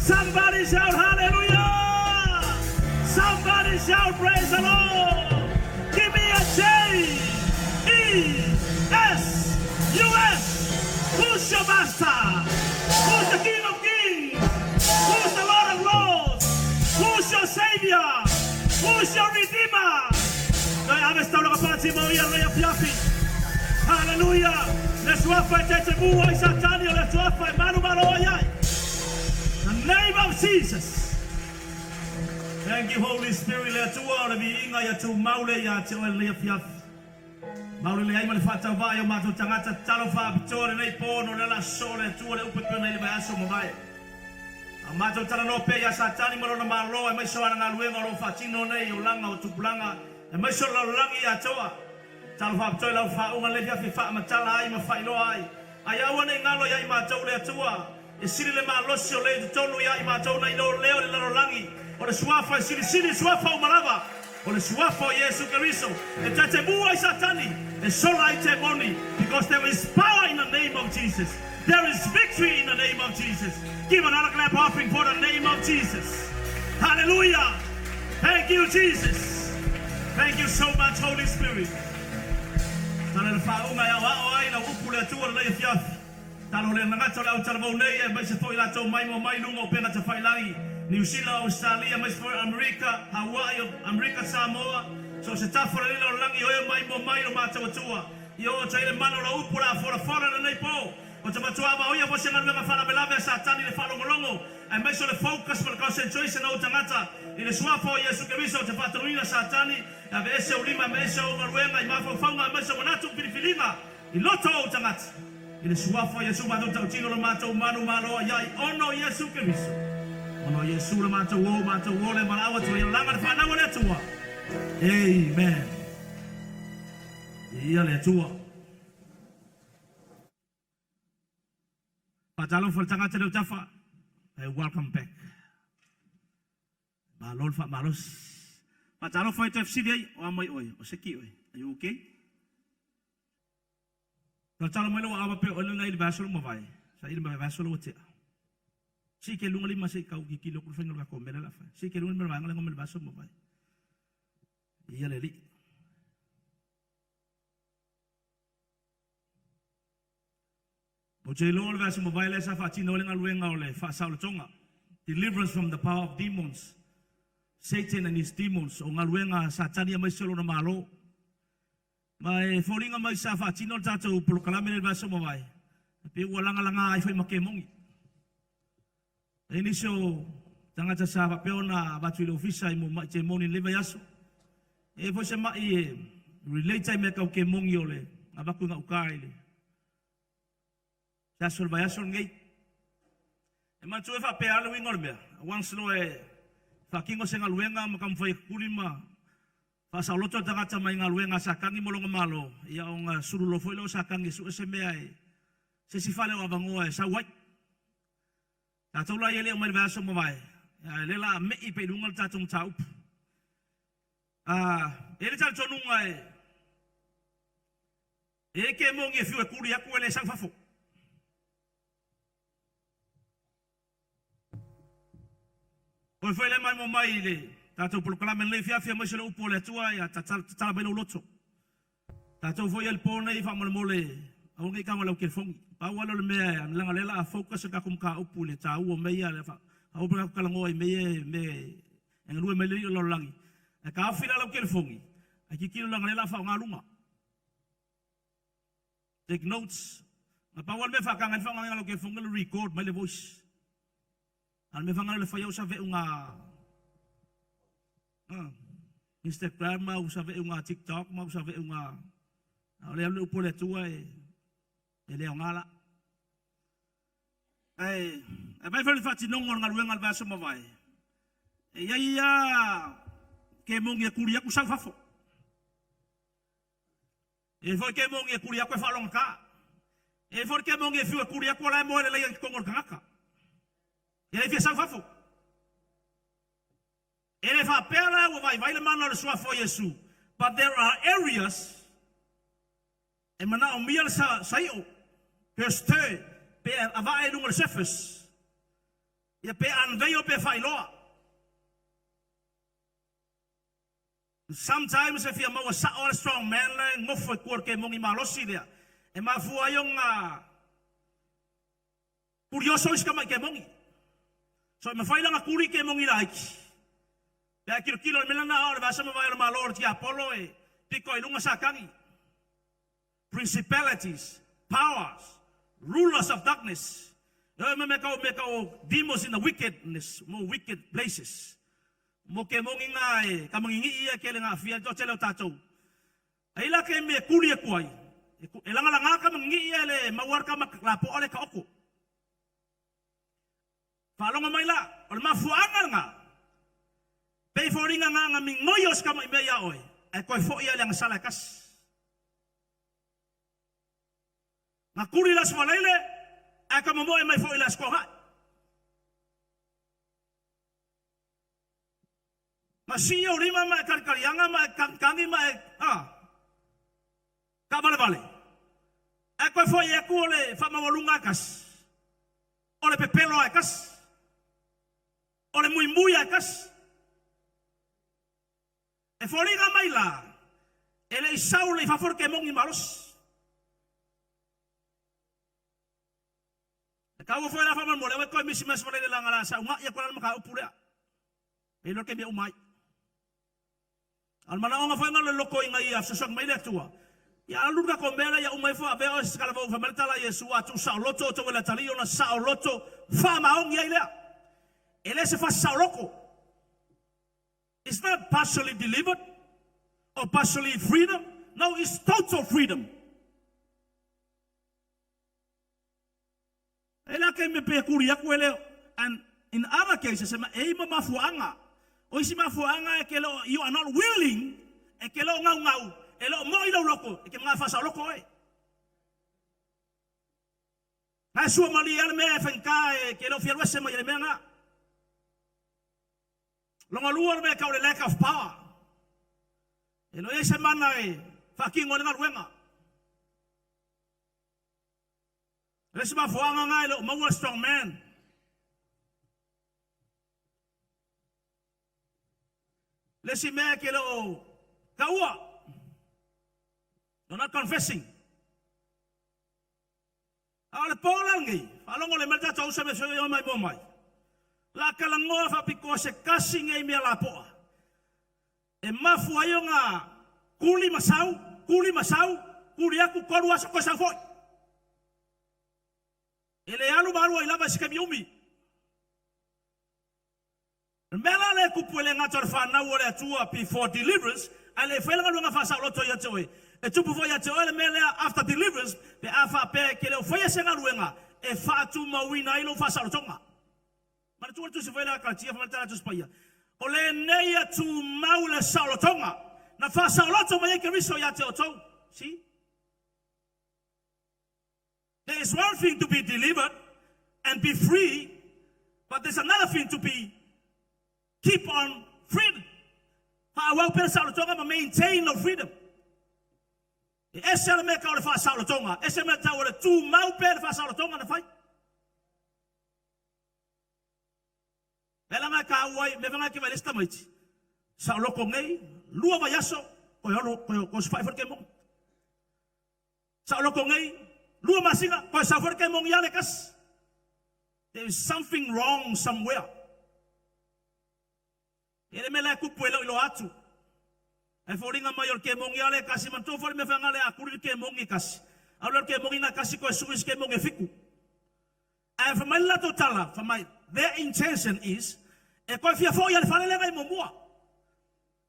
Somebody shout hallelujah! Somebody shout praise the Lord! Give me a J E S U S. Who's your master? Who's the King of Kings? Who's the Lord of Lords? Who's your Savior? Who's your Redeemer? Toe ave se taulaga pati mo ia lenei afiafi. Haleluia! Le suafa e tetemu ai Satani o le suafa e manumalo ai ai. The name of Jesus. Thank you Holy Spirit le Atua o le viiga ia tumau le ia te oe lenei afiafi. Mauli le ai ma le faatauvaa i o matou tagata tatalo faapitoa lenei po no le ala soo le Atua le upu e pei ona i le vaiaso mavae. A o matou talanoa pea ia Satani ma lona malo aemaise o ana galuega o lo o faatino nei i olaga o tupulaga aemaise o le lalolagi atoa. Talo faapitoa i lau faauuga lenei afiafi e faamatala ai ma faailoa ai. A ia aua ne i galo ia i matou le Atua e sili le malosi o le i totonu ia i matou nai lo lea o le lalolagi o le Suafa e silisili i Suafa uma lava, o le Suafa o Iesu Keriso e tetemu ai Satani, e sola ai temoni, because there is power in the name of Jesus, there is victory in the name of Jesus. Give another clap offering for the name of Jesus. Hallelujah! Thank you, Jesus. Thank you so much, Holy Spirit. Tala le faauuga e aoao ai lau upu le Atua lenei afiafi. Talo le gagata o le autalavou nei aemaise foi latou maimoa mai luga o upega tafailagi, Niu Sila, Ausetalia aemaise foi Amerika, Hawaii, Amerika Samoa, so o se tafa o le lila o le lagi o eo maimoa mai lo matou Atua. I oo atu ai le mana o lau upu o le a folafola lenei po. O te matua vaoia foi se galuega faalavelave a Satani i le faalogologo aemaise o le focus ma le concentration o ou tagata i le Suafa o Iesu Keriso. Ou te faatonuina Satani e aveese ou lima aemaise ou galuega i mafaufauga aemaise o manatu ma filifiliga i loto o ou tagata i le Suafa o Iesu matou tautino lo matou manu malo ai ai ona o Iesu Keriso. Ona o Iesu le matou o matou ole ma laau atu ai olaga le fanau a le Atua. Amen. Ia le Atua. Faatalofa le tagata leo tafa. Hey, welcome back. Malo le faamalosi. Faatalofa i toe fesili ai, o a mai oe, o se ki oe. Are you okay? Tatalo mai lou aava pe oe lena i le vaiaso ua mavae. Sa i le vaiaso lea ua tea. Sii ke luga lima se i kau kikilo ku le faiga o le tatou mea lea o le a fai. Sii ke luga lima le vaega lea ngome le vaiaso ua mavae. Ia le Alii. Ou te iloa o le vaiaso mavae lea sa faatino ai le galuega o le faasaolotoga, deliverance from the power of demons, Satan and his demons, o galuega a Satani aemaise o lona malo. Ma e foliga mai sa faatino le tatou polokalame lea i le vaiaso mavae, e pei ua lagalaga ai foi ma kemogi. E i ai nisi o tagata sa faapea ona avatu i le ofisa i mo ma'i kemoni i lenei vaiaso. E i ai foi se ma'i e relate ai mea tau kemogi o le avatu i gauta i le se aso o le vaiaso lenei. E manatua e faapea le uiga o le mea, once loa e faatino se galuega ma taumafai e tutuli ma faasaoloto le tagata mai galuega a Satani ma lona malo, ia ona sulu loa foi lea o Satani e sue se mea e se isi fale o avanoa e sau ai. Tatou la ia le omai i le vaiaso mavae, ae lea la a me'i pea i luga le tatou mataupu. A e i ai le talitonuga e e i ai kemoni e fiu e kuli atu e le sau i fafo. Oe foi lea maimoa mai i le tatou polokalame lenei afiafi aemaise le upu o le Atua ia tatala mai lou loto. Tatou foi ia le po nei faamolemole aua nei tago i lau telefoni. Pau lava lea o le mea leaga o lea la a focus le tatou mataupu i le taua o mea ia faaauau pea tatou talanoa i mea ia mea e galue mai le alii o le lalolagi. Ae taofi la lau telefoni ae tilotilo leaga o lea la a faaaoga luga. Take notes. Na pau lava le mea e faataga ai le faaaogaina o lau telefoni o le record mai le voice. A o le mea faagalo le fai au saveuga Instagram ma au saveuga TikTok ma au saveuga a o le alu le upu a le Atua e e le aoga la. Ae ae vai foi le faatinoga o le galuega o le vaiaso mavae. E i ai lava kemoni e kuli atu sau fafo. E foi ke mongi e kuli aku e faalogata. E foi ke mongi e fiu e kuli aku o la e moe lelei ai totonu o le tagata. E le fia sau fafo. E le faapea la ua vaivai le mana o le suafa o Iesu, but there are areas e manaomia le sa, saio, pe o se pe avae i luga o le surface. Ia pe unveil pe faailoa. Sometimes e fia maua sao lava le strong man la e gofo i tua o le kemogi malosi lea e mafua ai ona Kurioso isi tamai kemogi. So e mafai la ona kuli kemogi laiti pe a tilotilo i le mea lena o le vasa mavae o le malo o le tiapolo e pito ai i luga Satani. Principalities, powers, rulers of darkness. E oo mai mea tau mea tau o demons in the wickedness, mo wicked places. Mo kemogi na e tamaninii ia e tele na aafia ai le toatele o tatou. Ai la taimi e kuli atu ai, e lagalaga tamaninii ae le maua le tama lapoa lea e taoto. Faalogo mai la, o le mafuaaga lena, pei foliga na ona migoi o si tamai mea ia oe, ae toe foi lava i le agasala e tasi. Na kuli i le Aso Faraile, ae toe momoe mai foi i le Aso Toonai. Ma sii ou lima ma e talitaliaga ma e tagitagi ma e taavalevale, ae toe foi atu o le faamaualuga a e tasi, o le pepelo a e tasi, o le muimui a e tasi. E foliga mai la, e le i sau le i fafo le kemoni malosi. E taua foi la faamolemole, aua e toe misi mai aso Faraile leaga o le a sauga'i atu ai la le mataupu lea. E iloa le taimi e uma ai. A o le manaoga foi lena o le lotoina ia fesoasoani mai le Atua, ia alu le tatou mea lea ia uma ifo avea oe se talavou fai mai le tala a Iesu, a tuusaoloto outou e le atalii ona saoloto faamaoni ai lea. E le se fasi saoloto. It's not partially delivered or partially freedom. No, it's total freedom. E la taimi pe kuli aku e leo. And in other cases, e i ma mafuaaga. O isi mafuaaga e ke leo, you are not willing, e ke leo ngau ngau, e leo moi lau loko, e ke mga whasa loko oe. Ngai sua mali ale mea e whainga e ke leo fialu ese mai le mea ngā. Longa lua le mea kau le lack of power. E lo se mana e whakingo le galuega. Le isi mafuaaga nga e le o maua strong man. Le isi mea e ke le o taua. You're not confessing. A o le po la lenei, faalogo le mai le tatou uso me feoi mai mua mai. La talanoa faapitoa se tasi nei mea lapoa. E mafua ai ona kuli ma sau, kuli ma sau, kuli atu tolu aso toe sau foi. E le alu ma alu ai lava i se taimi umi. O le mea la lea e tupu e le gata o le fanau o le Atua before deliverance, ae le i faia le galuega faasaoloto ia te oe. E tupu foi ia te oe le mea lea after deliverance, pe a faapea e te le o faia se galuega e faatumauina ai lou faasaolotoga. Manatua le Tusi foi lea a Kalatia, fai mai le tala a Tusi Paia, O lenei ia tumau le saolotoga na faasaoloto mai ai Keriso ia te outou. See? There is one thing to be delivered and be free, but there's another thing to be keep on freedom. Faaauau pea le saolotoga ma maintain lou freedom. E ese le mea tau o le faasaolotoga, ese le mea tau o le tumau pea le faasaolotoga na fai. Mea la e taua ai, mea foi e vaai le isi tamaiti, saoloto nei, lua vaiaso, toe olo, toe osofai foi le kemoni. Saoloto nei, lua masina, toe sau foi le kemoni ia le tasi. There is something wrong somewhere. E le mea la e tupu e le o iloa atu. Ae foliga mai o le kemoni lava lea e tasi, manatua foi le mea fai le a kuli le kemoni e tasi, a o le kemoni na tasi toe sui isi kemoni e fitu. Ae fai mai le latou tala, fai mai, their intention is, e toe fia foi i le fale lea na i muamua.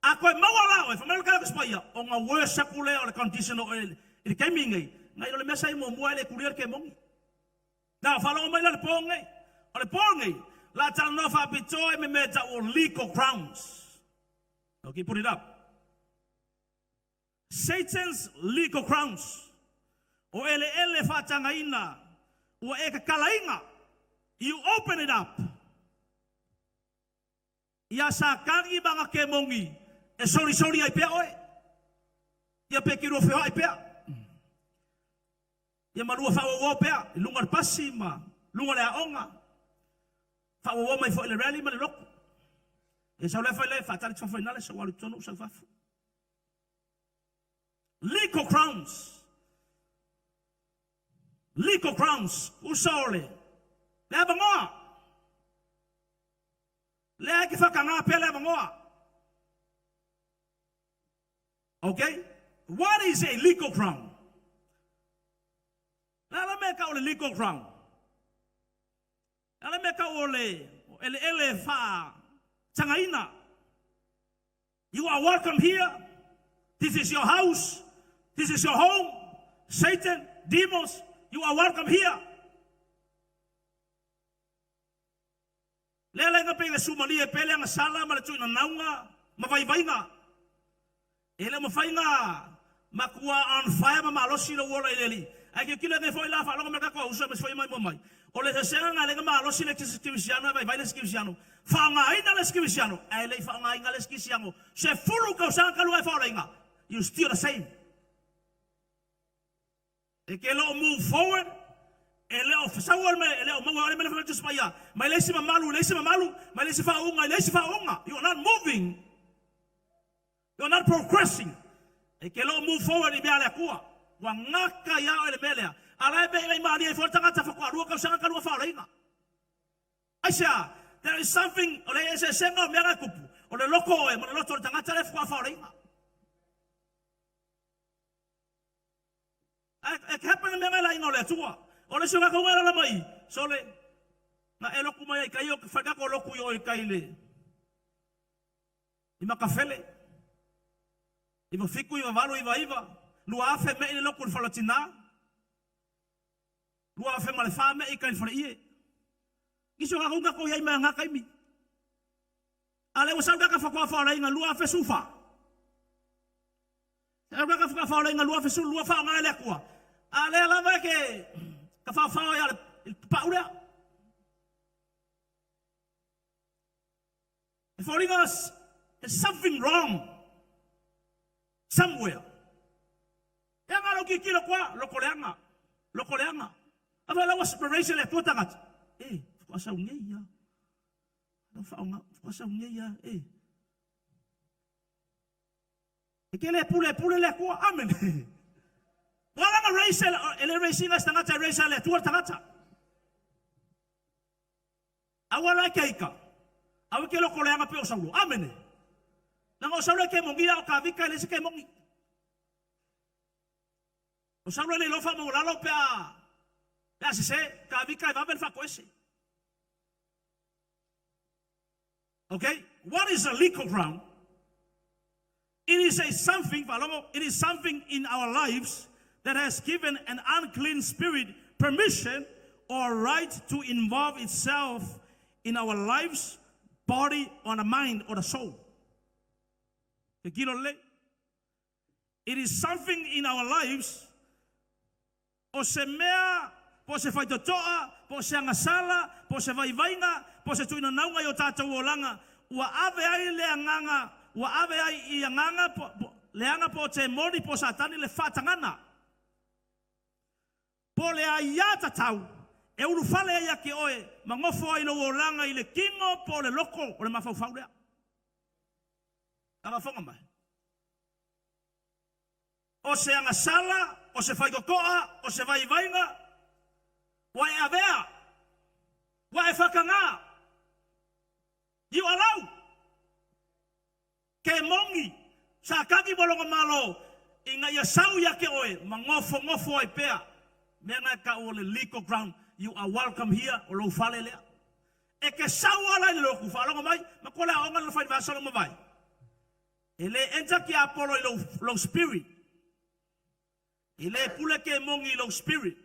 A toe maua la oe, fai mai le tala a Paia, ona worse aku lea o le condition o oe i le taimi nei, nai lo le mea sa i muamua e le kulia le kemoni. Na faalogo mai la le po nei. O le po nei, la talanoa faapitoa i me mea e tau o legal grounds. Okay, put it up. Satan's legal grounds. O eleele faatagaina ua e kakalaina. You open it up. Ia Satani ma ana kemoni e solisoli ai pea oe. Ia pe te lua feoai pea. Ia ma lua faaauauau pea i luga o le pasi ma luga o le aoga. Faaauaua mai foi le rally ma le lotu. E sau lea fai le faatali fafo ina le sau alu tonu sau fafo. Legal grounds. Legal grounds. Usa ole. Le avanoa. Lea e ke whakangā pea le avanoa. Okay? What is a legal ground? Le ala mea ka o le legal ground. Le ala mea ka o le eleele wha tangaina. You are welcome here. This is your house. This is your home. Satan, demons, you are welcome here. Lea laina pei le sumalie pea le agasala ma le tuuina nauga ma vaivaiga. E le o mafai na matua on fire ma malosi lou ola i le Alii. Ae tilotilo ane foi la faalogo mai le tatou auso aemaise foi mai mua mai. O le sesega na lea na malosi le kerisiano e vaivai le isi kerisiano. Faaaogaina le isi kerisiano ae le i faaaogaina le isi kerisiano 10 tausaga talu ai faaolaina. You still the same. E te le o move forward, e le o sau le mea, e le o maua le mea le Tusi Paia, mai le isi mamalu i le isi mamalu, mai le isi faauuga i le isi faauuga. You are not moving. You are not progressing. E te le o move forward i mea a le Atua. Ua gata ia oe le mea lea. A la e mea i malie ai foi le tagata faatoa lua tausaga talu ona faaolaina. Aisea? There is something, o le eseesega o mea na e tupu, o le loto o oe ma le loto o le tagata lea faatoa faaolaina. Ae e happen le mea ngai le aiga o le Atua. O le isi o tatou ngai lala mai, sole, na e lotu mai ai kai o fai tatou lotu i o i kai le i Makafele. 97, 98, 99, 2000 mei le lotu i le faletina. 2004 mei i kai le faleie. Nisi o tatou tatou iai mai nga taimi. A le ua sau kaka faatoa faolaina 2014. Sau kaka faatoa faolaina 2012 faaaoga e le Atua. A lea lava e ke ka whaowhao ia le pau lea. E foliga there's something wrong somewhere. E anga lau tilotilo koa, loko leaga, loko leaga. Afa lau aspiration le Atua tagata. E, faatoa sau nei ia. Lau faaaoga, faatoa sau nei ia, e. E ke le pule, pule le Atua. Amen. Ua langa raise, e le raise ina se tagata, e raise a le Atua le tagata. Aua la e ke ika. Aua ke loko leaga pe o Saulo. Amene. Leaga o Saulo e ke mongi a o Kavika e le se ke mongi. O Saulo e le iloa faamaualalo pe a pe a sese. Kavika e vave le faatoese. Okay? What is a legal ground? It is a something, faalogo, it is something in our lives that has given an unclean spirit permission or right to involve itself in our lives, body, or the mind or the soul. Ke kilo lelei. It is something in our lives, o se mea, po o se faitotoa, po o se agasala, po o se vaivaiga, po o se tuuinanauga i o tatou olaga, ua ave ai le agaga, ua ave ai i agaga, po, po, leaga po o temoni po o Satani le faatagana, po o le aiā tatau e ulufale ai ia te oe ma nofo ai lou olaga i le kino po o le loko o le mafaufau lea. Faafofoga mai. O se agasala, o se faitotoa, o se vaivaiga, ua e avea, ua e whakangā. You allow. Ke mongi, sa kaki mo longa malo, ina ia sau ia ke oe, ma ngofo ngofo ai pea. Mea ngai ka o le legal ground, you are welcome here, o lou fale lea. E ke sau ala i le loku, whaalogo mai, ma ko le aoga le whai vasa ma vai. E le enter ke Apollo i lou, lou spirit. E le pule ke mongi i lou spirit.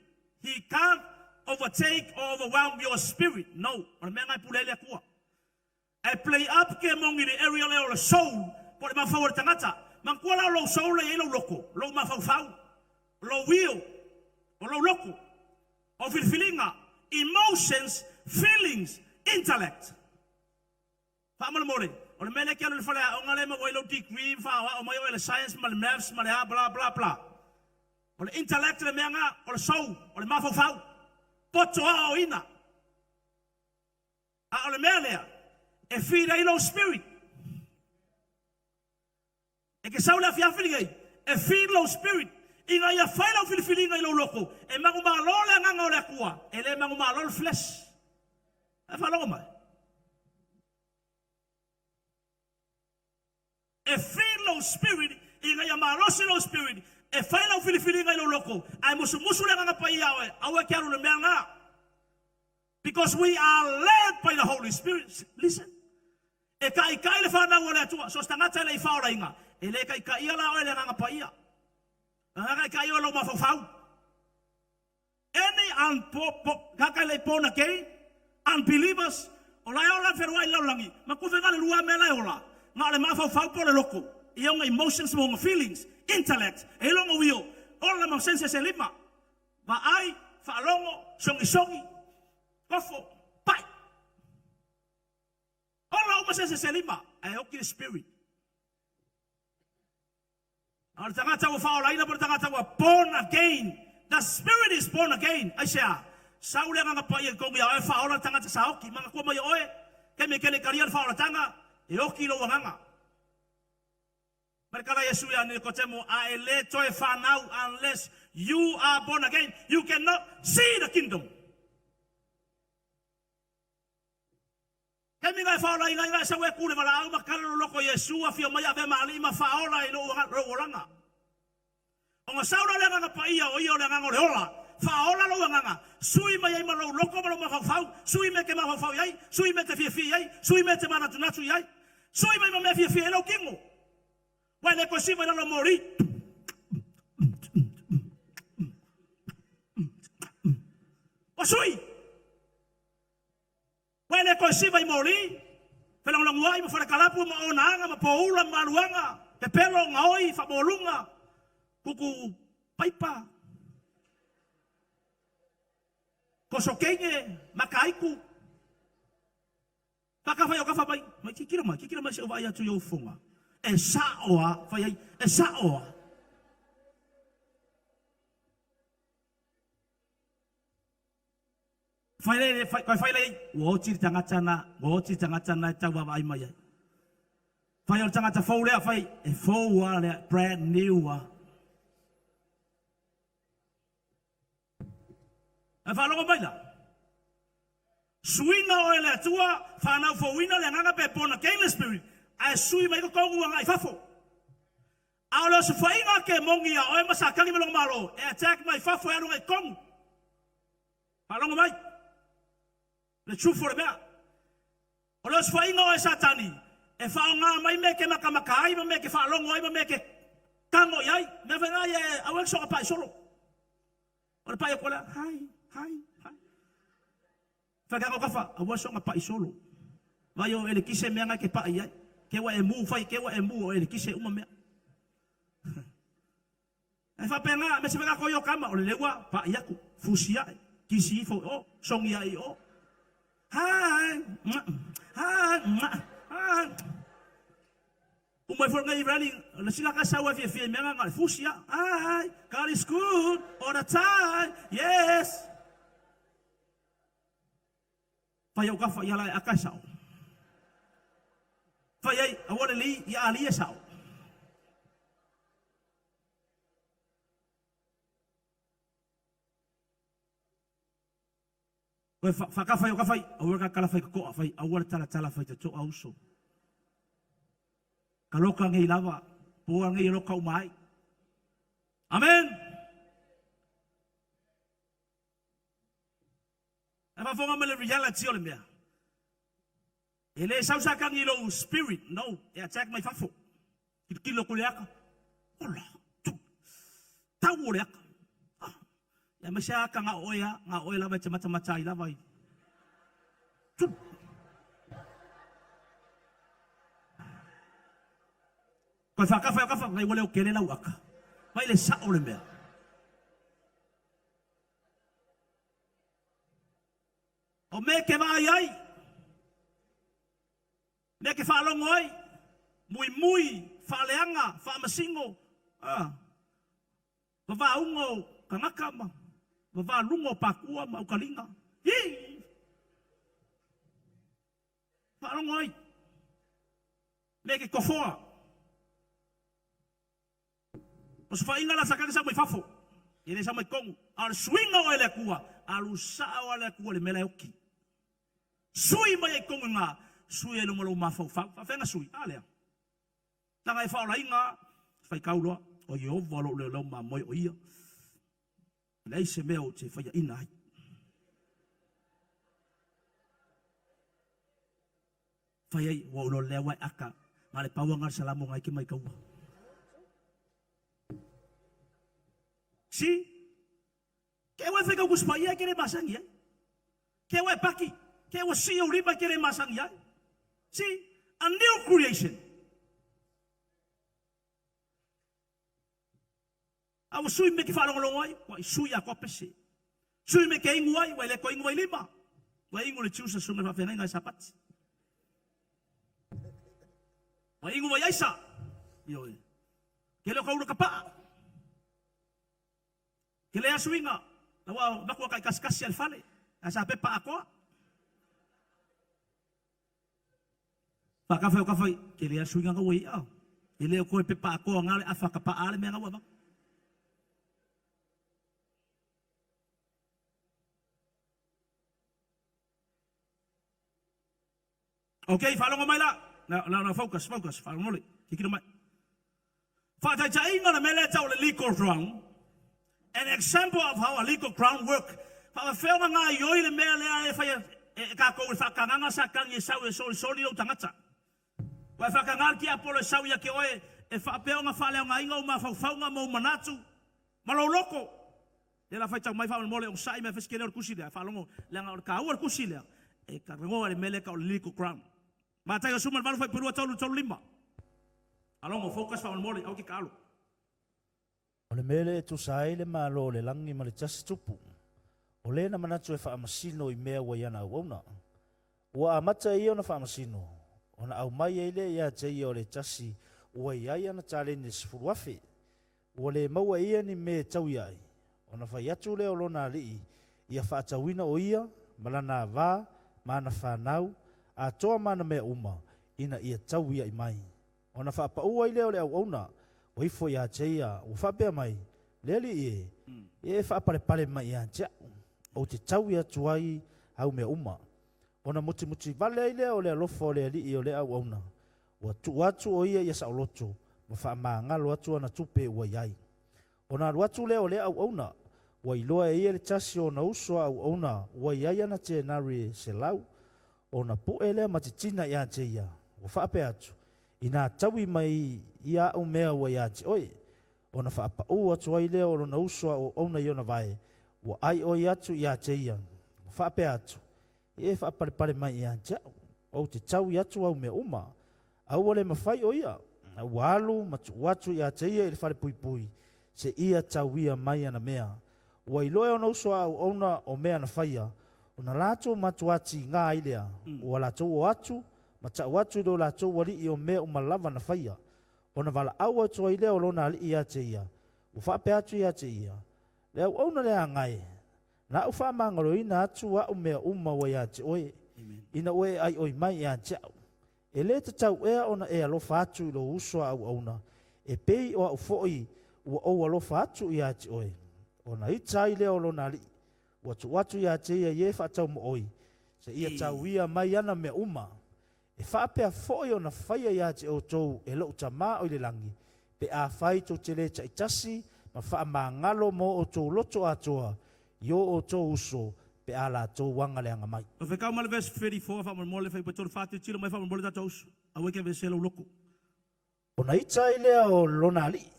He can't overtake or overwhelm your spirit. No. O le mea ngai pule ai le Atua. E play up ke mongi le area lea o le soul, po o le mafaufau o le tagata. Manatua la o lou soul e i ai lou loko, lou mafaufau, lou will, o lou loko, o filifiliga, emotions, feelings, intellect. Faamolemole, o le mea lea e te alu i le faleaoga lea e maua ai lou degree ma faaoao mai oe i le science ma le maths ma le a bla bla bla. O le intellect le mea na, o le soul, o le mafaufau, poto aoaoina. A o le O le mea lea, e feed ai lou spirit. E ke sau le afiafi lenei, e feed lou spirit, ina ia fai lau filifiliga i lou loto, e manumalo le agaga o le Atua, e le manumalo le flesh. E faalogo mai. E feed lou spirit, ina ia malosi lou spirit, e fai lau filifiliga i lou loto, ae musumusu le agaga paia ia oe, aua e te alu i le mea lena. Because we are led by the Holy Spirit. Listen. E taitai le fanau a le Atua. So se tagata e le i faaolaina, e le taitaia la oe e le Agaga Paia. O le Agaga taitai oe i lou mafaufau. Any tagata e le i born again, unbelievers, o la e ola le fealuai i le lalolagi, ma tufe na o le lua lava mea la e ola, na o le mafaufau po o le loto, i ona emotions ma ona feelings, intellect, e i ai lona uio, ola ma senses e lima. Vaai, faalogo, sogisogi, kofo, pai. Ola uma senses e lima, ae oti le spirit. A o le tagata ua faaolaina po o le tagata ua born again. The spirit is born again. Aisea? Sau le Agaga Paia i totonu ia oe, faaola le tagata sa oti. Manatua mai oe, taimi e te le talia le faaolatanga, e oti lou agaga. Mai kala Iesu ia Nikotemo, a e le toe fanau, unless you are born again, you cannot see the kingdom. Taimi na e faaolaina ai, na e sau e ku le valaau ma kala lo loko Iesu, afio mai avea ma alii ma faaola i lou olaga. Ona sau la le Agaga Paia, o ia o le Agaga o le ola, faaola lou agaga, sui mai ai ma lou loto ma lou mafaufau, sui mea e te mafaufau i ai, sui mea e te fiafia i ai, sui mea e te manatunatu i ai, sui mai ma mea e fiafia ai lou kino. Ua e le toe siva i lalo o moli. Ua sui! Ua e le toe siva i moli, felagolagoai ma falekalapu ma onaaga ma poula ma maluaga, pepelo, gaoi, faamoluga, kuku paipa, kosokeine, makaiku. Faakafa i o kafa mai, mai kikilo mai, kikilo mai se i ou vaai atu i ou fofoga. E sa'o a, fai ai, e sa'o a. Fai le, fai, toe fai le, ua oti le tagata na, ua oti le tagata na e tau vaavaai mai ai. Fai o le tagata fou lea, fai, e fou a lea, brand new a. E faalogo mai la. Suiga oe e le Atua, fanau fouina le agaga pe born again le spirit, ae sui mai totonu agai i fafo. A o le osofaiga a kemoni ia oe ma Satani ma lona malo, e attack mai fafo e alu agai i totonu. Faalogo mai. Le truth o le mea. O le osofaiga oe Satani, e faaaoga mai mea e te matamata ai ma mea e te faalogo ai ma mea e te tago i ai. Mea foi na ia e aua e soga pai solo. O le pai atu o lea, hi, hi, hi. Fai ke kafa, aua soga pai solo. Vai o elekise mea ngai ke pai ai. Ke ua e mu fai, ke ua e mu o elekise uma mea. E faapena, me se mea ko i o kama, o le leua, paʻi aku, fusi aʻe, kisi ifo i o, sogi aʻe i o. Hi, hi, hi. Uma ifo lenei rally, le sila ka sau e fiafia i mea na, na o le fusi a. Hi, God is good all the time, yes. Fai au kafa ia la e aka e sao. Fai ai, aua le li, ia ali e sao. Koe whakawhai o kawhai, aua ka kala whai kokoa, whai aua le tala tala whai te toa uso. Ka loka ngei lava, poa ngei e loka uma ai. Amen! E faafofoga mai le reality o le mea. E le sau Satani i lou spirit, no, e attack mai fafo. Tilotilo atu i le aka, ola, tu, tau o le aka. Ah, ia mai se aka na o oe a, na o oe lava e te matamata ai lava i. Tu. Koe whakawhai o kafa, ngai ua leo kele lau aka. Mai le sao le mea. O mea e ke vaai ai, mea e ke faalogo ai, muimui, faaleaga, faamasino, a, vavāuga o kanaka ma vavāluga o pākua ma aukaliga. Hi! Faalogo ai. Mea ke tofoa. O se faiga la sakana sau mai fafo. E le sau mai tonu. A o le suiga o oe e le Atua, alu sao lava le Atua i le mea la e oti. Sui mai ai i tonu i ina, sui ai loa ma lou mafaufau. Faafefea ona sui? A lea. Leaga e faaolaina, faitau loa, o Ieova lou leoleo mamoe o ia. E leai se mea ou te faiaina ai. Fai ai, ua ou iloa lea ua e aka, na o le pau lava lena o le Salamo na e te maitaua. See? Ke ua e faitau Tusi Paia e te le masani ai. Ke ua e paki, ke ua sii ou lima e te le masani ai. See? A new creation. A ua sui mea e te faalogologo ai, ua i sui atoa pese. Sui mea e te inu ai, ua e le toe inu ai lima. Ua e inu i le juice a susuga i le faafeagaiga i Sapati. Ua e inu vai aisa. Ioe. Ke le o ka ula ka paa. Ke le asuiga, la ua avatu a taitasikasi a le fale, ae sa pepa atoa. Faatafa e o tafa i, ke le asuiga na ua i a. E le o toe pepa atoa na le afa ka paa le mea na ua avatu. Ok, faalogo mai la. Now, now, now, focus, focus, faamolemole, kikilo mai. Faataitaiga o le mea lea e tau o le legal ground, an example of how a legal ground work. Faafefea ona gaoioi le mea lea e fai e tatou i le faatagaga Satani e sau e solisoli lou tagata. Ua e faataga le tiapolo e sau ia te oe e faapea ona faaleaogaina ou mafaufauga ma ou manatu ma lou loto. Lea la faitau mai faamolemole onosai mai fai se tele o le tusi lea faalogo leaga o le taua o le tusi lea e talanoa i le mea lea e tau o le legal ground. Mataio 18 fuaiupu 2 3 3 5. Faalogo focus faamolemole aua te taalo. O le mea lea e tusa ai le Malo o le lagi ma le tasi tupu, o le na manatu e faamasino i mea ua i ana auauna. Ua amata ia ona faamasino, ona aumai ai lea ia te ia o le tasi ua i ai ana taleni e 10,000. Ua le maua e ia ni mea e taui ai, ona fai atu lea o lona alii ia faatauina o ia ma lana ava ma ana fanau atoa ma ana mea uma ina ia tauia'i mai. Ona faapaū ai lea o le auauna ua ifo ia te ia, ua faapea mai, Le alii e, ia e faapalepale mai ia te a'u, ou te taui atu ai au mea uma. Ona mutimuti vale ai lea o le alofa o le alii o lea auauna, ua tuu atu o ia ia saoloto ma faamagalo atu ana tupe ua i ai. Ona alu atu lea o lea auauna, ua iloa e ia le tasi o ona uso a auauna ua i ai ana tenari e 100, ona pu'e lea ma titina ia te ia, ua faapea atu, Inā taui mai ia a'u mea ua ia te oe. Ona faapaū atu ai lea o lona uso a auauna i ona vae, ua ʻaiʻoi atu ia te ia, ua faapea atu, Ia e faapalepale mai ia te a'u, ou te taui atu au mea uma. A ua le mafai o ia, a ua alu ma tuu atu ia te ia i le falepuipui, seia tauia mai ana mea. Ua iloa e ona uso a auauna o mea na faia, ona latou matuā tigā ai lea, ua latou o atu ma tau atu i lo latou alii o mea uma lava na faia. Ona valaau atu ai lea o lona alii ia te ia, ua faapea atu ia te ia, Le auauna lea agai, Na ou faamagaloina atu a'u mea uma ua ia te oe, ina ua e ʻaiʻoi mai ia te a'u. E lē tatau ea ona e alofa atu i lou uso a auauna, e pei o a'u foʻi ua ou alofa atu ia te oe? Ona ita ai lea o lona alii, ua tuu atu ia te ia i e faataumooi, seia tauia mai ana mea uma. E faapea foi ona faia ia te outou e lou Tama o i le lagi, pe afai tou te lē taitasi ma faamagalo mo outou loto atoa i o outou uso pe a latou aga leaga mai. Ua fekau ma le verse 34 faamolemole fai 3 4 tilotilo mai faamolemole tatou uso aua e te aveesea lou loto. Ona ita ai lea o lona alii,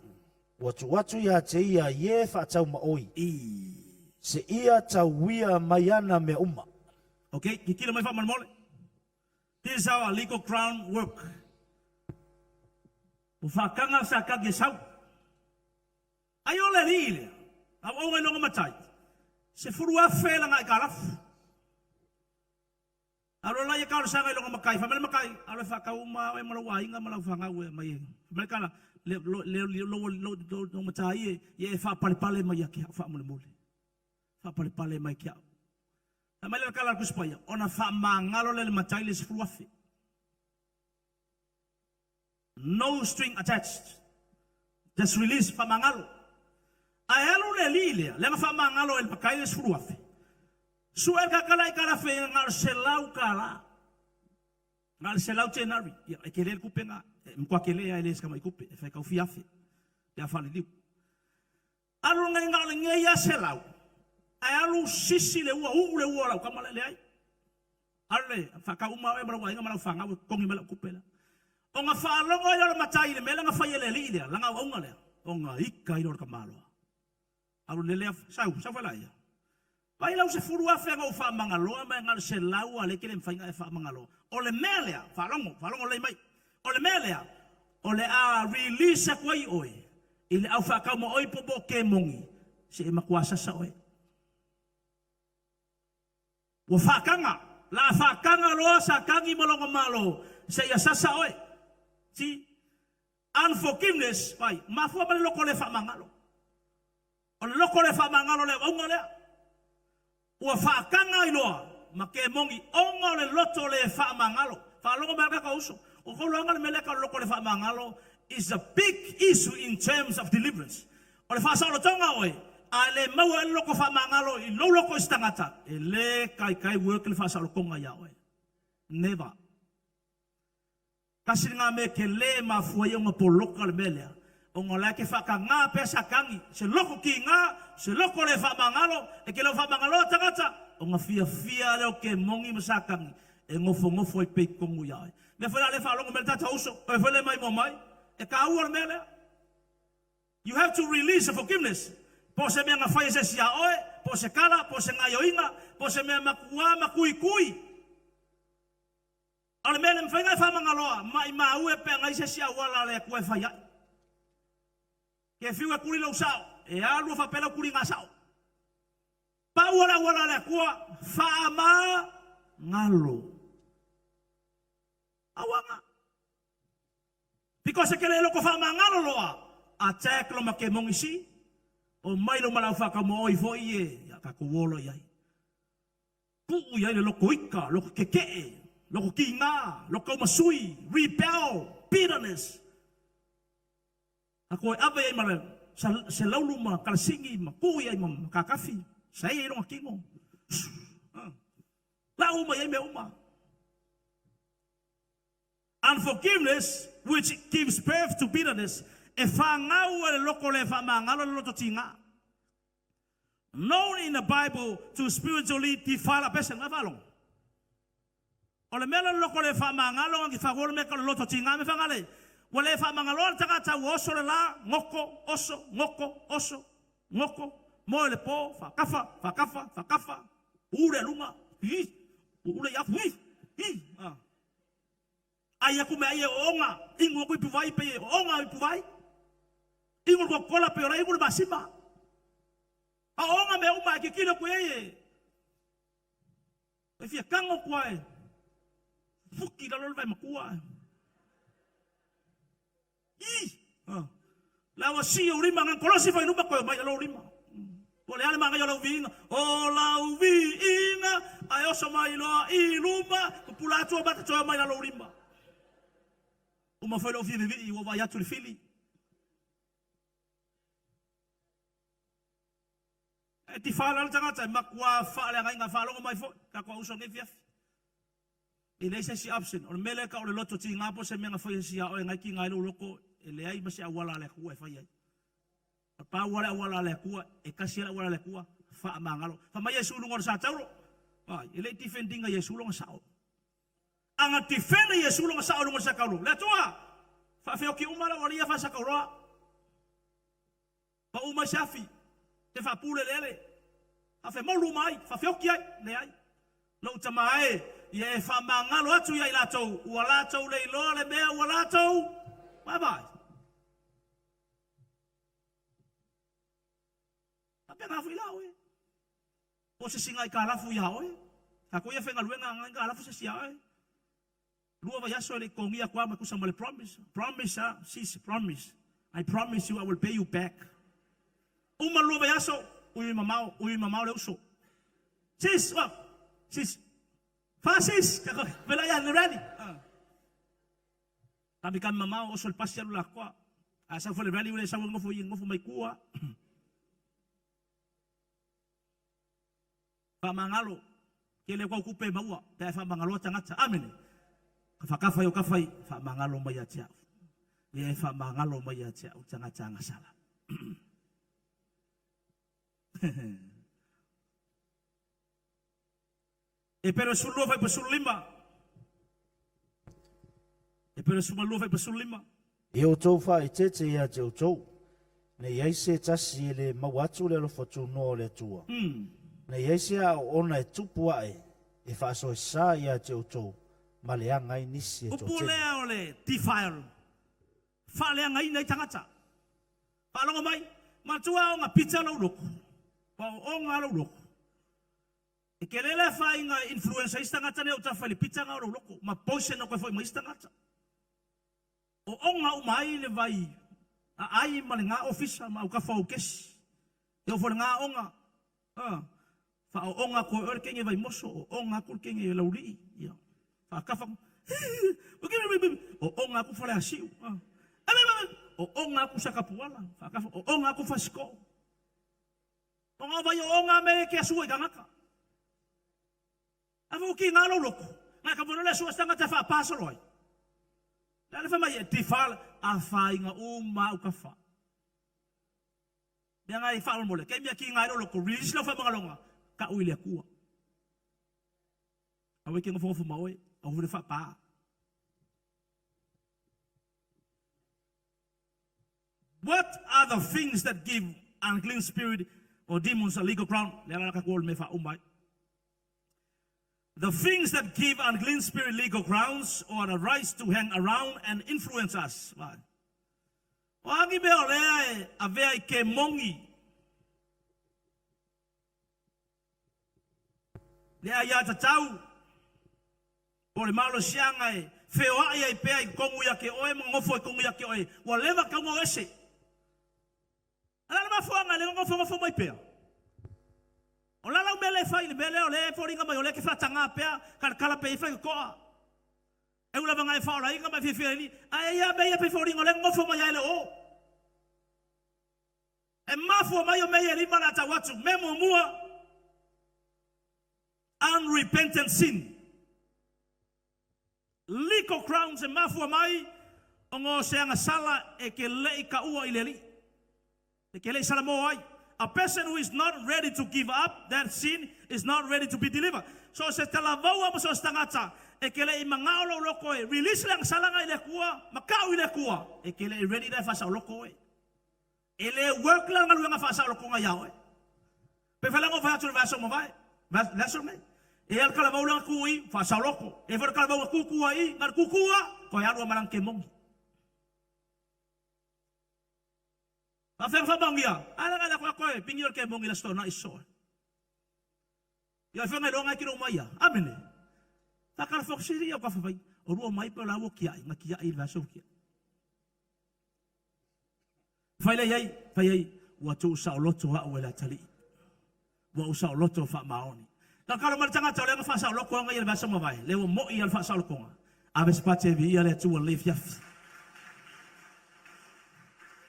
ua tuu atu ia te ia i e faataumaoi, seia tauia mai ana mea uma. Ok, tilotilo mai faamolemole. This is our legal ground work. Ua faataga sa tagi e sau. Ai o le alii lea, auauga i lona matai, 10,000 lana aitalafu. Alu ala ia talosaga i lona matai, fai mai le matai, alu e faatau uma oe ma lou aiga ma lau fanau e aumai e. Fai mai le tala, le, lo, le, le, lou, lou, lou, lou matai e, ia e faapalepale mai ia te au faamolemole. Faapalepale mai te au. Fai mai le tala a le Tusi Paia, ona faamagalo lea e le matai le 10,000. No string attached. Just release faamagalo. Ae alu le alii lea, lea na faamagalo e le matai le 10,000. Sue le kakala aitalafe na o le $100. Na o le 100 tenari. Ia, e tele le tupe lena. E matua tele lava e le o se tamai tupe, e fai tau fia afe pe a faaliliu. Alu lenei na o lenei lava 100, ae alu sisi le ua, uu le ua o lau tama lea, leai. Alu le faatau uma oe ma lou aiga ma lau fanau e totogi mai lau tupe lea. Ona faalogo ai lea o le matai i le mea lea na fai e le alii lea, lana auauna lea, ona ita ai lea o le tamaloa. Alu lele sau, sau falaia. Vaai lau 10,000 na ou faamagaloa ma e na o le 100 a lea e te le mafai ona e faamagaloa. O le mea lea, faalogo, faalogo lelei mai. O le mea lea, o le a release atu ai oe i le au faataumaoi po o kemoni, se i matua sasa oe. Ua faataga, la faataga loa Satani ma lona malo, seia sasa oe. See? Unforgiveness, vai, mafua mai le loko le faamagalo. O le loko le faamagalo le auauna lea. Ua faataga ai loa ma kemoni ona o le loto le faamagalo. Faalogo mai a uso. O kou loaga le mea lea ka o le loko le faamagalo is a big issue in terms of deliverance. O le faasaolotoga oe, a e le maua ai le loko faamagalo i lou loko i se tagata, e le taitai work le faasaolotoga iā oe. Never. Tasi lena mea tele e mafua ai ona poloka le mea lea, ona o la e te faatagā pea Satani, se loko kigā, se loko le faamagalo, e te le o faamagaloa tagata, ona fiafia lea o kemoni ma Satani e nofonofo ai pea i totonu iā oe. Mea foi la lea e faalogo mai le tatou uso, oe foi lea e maimoa mai, e taua le mea lea. You have to release the forgiveness. Po o se mea na fai e se isi iā oe, po o se tala, po o se gaioiga, po o se mea matuā ma tuitui. A o le mea le mafai ona e faamagaloa, maimau e pe ana i se isi auala a le Atua e fai ai. Ke fiu e kuli lou sao, e alu a faapea lau kuliga sao. Pau o le auala a le Atua, faamagalo. Auaga. Because e ke le loko faamagalo loa, attack lo ma ke mongi si, o mai lo ma lau whakamooi foi e, ia tatou olo i ai. Puu i ai le loko ika, loko keke'e, loko kigā, loko kaumasui, rebel, bitterness. A koe ave i ai ma le se laulu ma kalasigi ma puu i ai ma kakafi, saei ai lona kino. Lau uma i ai mea uma. Unforgiveness which gives birth to bitterness, e whangau e le loko le whamangalo le loto tigā. Known in the Bible to spiritually defile a person. Ngai faalogo. O le mea le loko le faamagalo ngi whakolo me ka loto tigā me whangale. Ua le faamagaloa le tagata ua oso le lā, goko, oso, goko, oso, goko, moe le pō, faakafa, faakafa, faakafa, ule luga, hi, ule i afu, hi, hi. Ah. Ai aku me ai e ooga, inu aku ipu vai pe e ooga ipu vai. Inu le Coca-Cola pe ora inu le masima. A ooga mea uma e kikilo ku ai e. E fia kango kua e. Fuki lalo le vai makua e. I! Ah. La ua si o rima ngan kolosi fai numa koe mai lalo rima. Po le ale manga yo lau viinga. O lau viinga ai oso mai loa i luma. Pupula atu o mata toe mai lalo rima. Uma foi lou fia vivii ua vaai atu i le fili. E tifa la le tagata e matua faaleagaina faalogo mai foi tatou uso nei fiafi. E leai se isi option. O le mea lea e tau o le loto tigā po o se mea na fai e se isi ia oe nai tiga ai lou loto, e leai ma se auala a le Atua e fai ai. E pau lava le auala a le Atua, e tasi lava le auala a le Atua, faamagalo. Fai mai Iesu i luga o le sataulo, ai, e le i defend ina Iesu lona sao. A na defend e Iesu lona sao i luga o le sataulo, le Atua, faafeoti uma lau alii ia faasatauloa. Pau mai se afi, te faapule eleele, faafemolu uma ai, faafeoki ai, leai. Lou tama e, ia e faamagalo atu ia i latou, ua latou le iloa le mea ua latou vaavaai. Faapena foi la oe. Po o se isi aitalafu iā oe. Tatou ia faigaluega aitalafu se isi iā oe. Lua vaiaso e le i totogia atu lava ma tusa ma le promise. Promise ah, sis, promise. I promise you I will pay you back. Uma le lua vaiaso, ui mamao, ui mamao le uso. Sis, oh, sis. Fa sis, vela ia le ready. Ah. Kamikami mamao oso le pasi alu lakoa. A sau foi le rally ua le sau e nofo i nofo mai tua. Faamagalo, tele ko kupe maua pe ai faamagaloa tagata. Amene. Ka whakawhai o kawhai, faamagalo mai ia te au. Ia e faamagalo mai ia te au tagata agasala. E pere 12 fai pa 15. E pere 12 fai pa 15. Ia outou faaeteete ia te outou, ne i ai se tasi e le maua atu le alofa tunoa o le Atua. Ne i ai se aoaoga e tupu ae e faasoesa ia te outou ma leaga ai nisi e Upu toatele. lea o le defile, faaleagaina ai tagata. Faalogo mai, matua aoga pizza lou loku, pa o oga lou loku. E tele le afaina e influence ai isi tagata nei o tafa i le pizza na o lou loko, ma poison o koe foi ma isi tagata. O oga uma ai le vai aai ma le ga ofisa ma aukafa o kesi. E oo foi i le ga aoga, a, faaooga atu e oe le kenge Vaimoso, o oga atu le kenge Laulii, ia, faakafa, o oga atu Faleasiu, a, o oga atu Satapuala, faakafa, o oga atu Fasitoo. O ngā vai o oga me e ke asua i tagata. A fo ki ngā lou loko, ngai ka mono le asua se tagata e faapasolo ai. Le ale mai e defile a whainga uma au ka wha. Mea ngai whaamole, kei mea ki ngai lou loko, release lau whamangalonga, ka ui le akua. Awe ke ngofo ngofo ma oe, au vule whaapaa. What are the things that give unclean spirit or demons a legal ground? Le ala ka ko me fa umai. The things that give unclean spirit legal grounds or the rights to hang around and influence us. Vai. O agi mea o lea e avea i ke mongi. Le ai a tatau o le malosiaga e feoai ai pea i totonu ia te oe ma nonofo i totonu ia te oe, ua leva tau ona o ese. A o le mafuaaga e le nofonofo mai pea. O la lau mea lea e fai i le mea lea o lea e foliga mai o lea e te faataga pea, talatala pea i faitotoa. E ula vaga e faaolaina ma e fiafia ai, ae ia mea ia pei foliga o lea e nonofo mai ai le o. E mafua mai o mea ia e lima o le a tau atu. Mea muamua, unrepentant sin. Legal grounds e mafua mai ona o se agasala e ke le'i taua i le Alii, e ke le'i salamo ai. A person who is not ready to give up that sin is not ready to be delivered. So se talavaua ma so o se tagata e ke le'i magao lou loko e release le agasalaga i le Atua ma ka'u i le Atua, e ke le'i ready la e faasaoloko oe. E le work la galuega faasaolokoga iā oe. Pe fai laga o fai atu i le vaiaso ua mavae, le aso lenei. E ia le talavou lea na tu i, faasaoloko. E foi le talavou na tutu ai i, na le tutu lava, toe alu lava ma lana kemoni. Faafefea na faamaonia? A lea na le atu e pigi o le kemoni i le Aso Toonai sosoo ai. Ia e whanga iloa ngai ki mai ia. Amene. Whakara whakasiri ia ka whawhai. O rua mai pe o la ua kiai, nga kiai i le vaso kia. Whai lei ai, whai ai, ua tuu saoloto a'u e le Atalii. Ua ou saoloto faamaoni. Ka kalo mai le tagata o lea na faasaoloko aga ia le vaiaso mavae, lea ua mo'i ia le faasaolokoga. Ave se pate e viia le Atua lelei afiafi.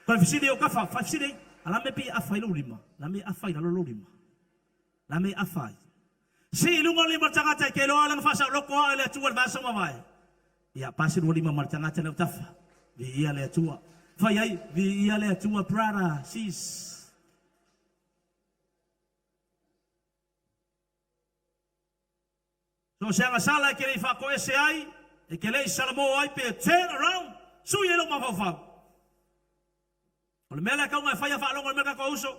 Koe fesili o kafa, fai fesili ai, a la mea pei e afa ai lou lima, la mea e afa ai lalo lou lima. La mea e afa ai. Sii i luga o le lima o le tagata e ke iloa lea na faasaoloko a'u e le Atua i le vaiaso mavae. Ia, pasi lua lima ma le tagata lea o tafa. Viia le Atua. Fai ai, viia le Atua, brother, sis. So se agasala e ke le'i faakoese ai, e ke le'i salamo ai pe turn around, sui ai lou mafaufau. O le mea lea tau e faia faalogo i le mea tatou uso.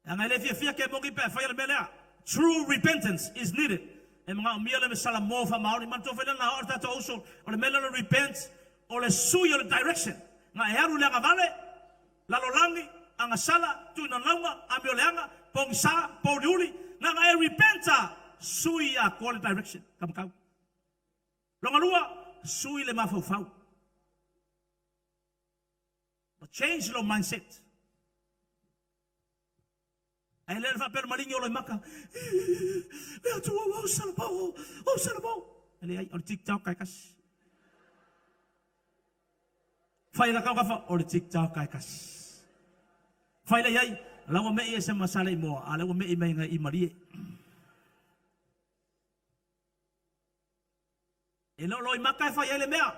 E aga e le fiafia ke mongi pe a faia le mea lea. True repentance is needed. E manaomia le me salamo faamaoni. Manatua foi lea na oo le tatou uso, o le mea lea o le repent, o le sui o le direction. Na e alu i le agavale, lalolagi, agasala, tuuina lauga, amioleaga, pogisa, pouliuli, na na e repent a, sui atoa le direction. Kamakau. Longa lua, sui le mafaufau. Change lou mindset. Ae le faapea le maligi o loi maka. Le Atua ua salamo, o salamo. E leai, o le TikTok ai kasi. Fai la kaukafa o le TikTok ai kasi. Fai le iai, la ua mei ese ma sale i moa, a le ua mei mai ngai i malie. E le o loi maka e fai ai le mea.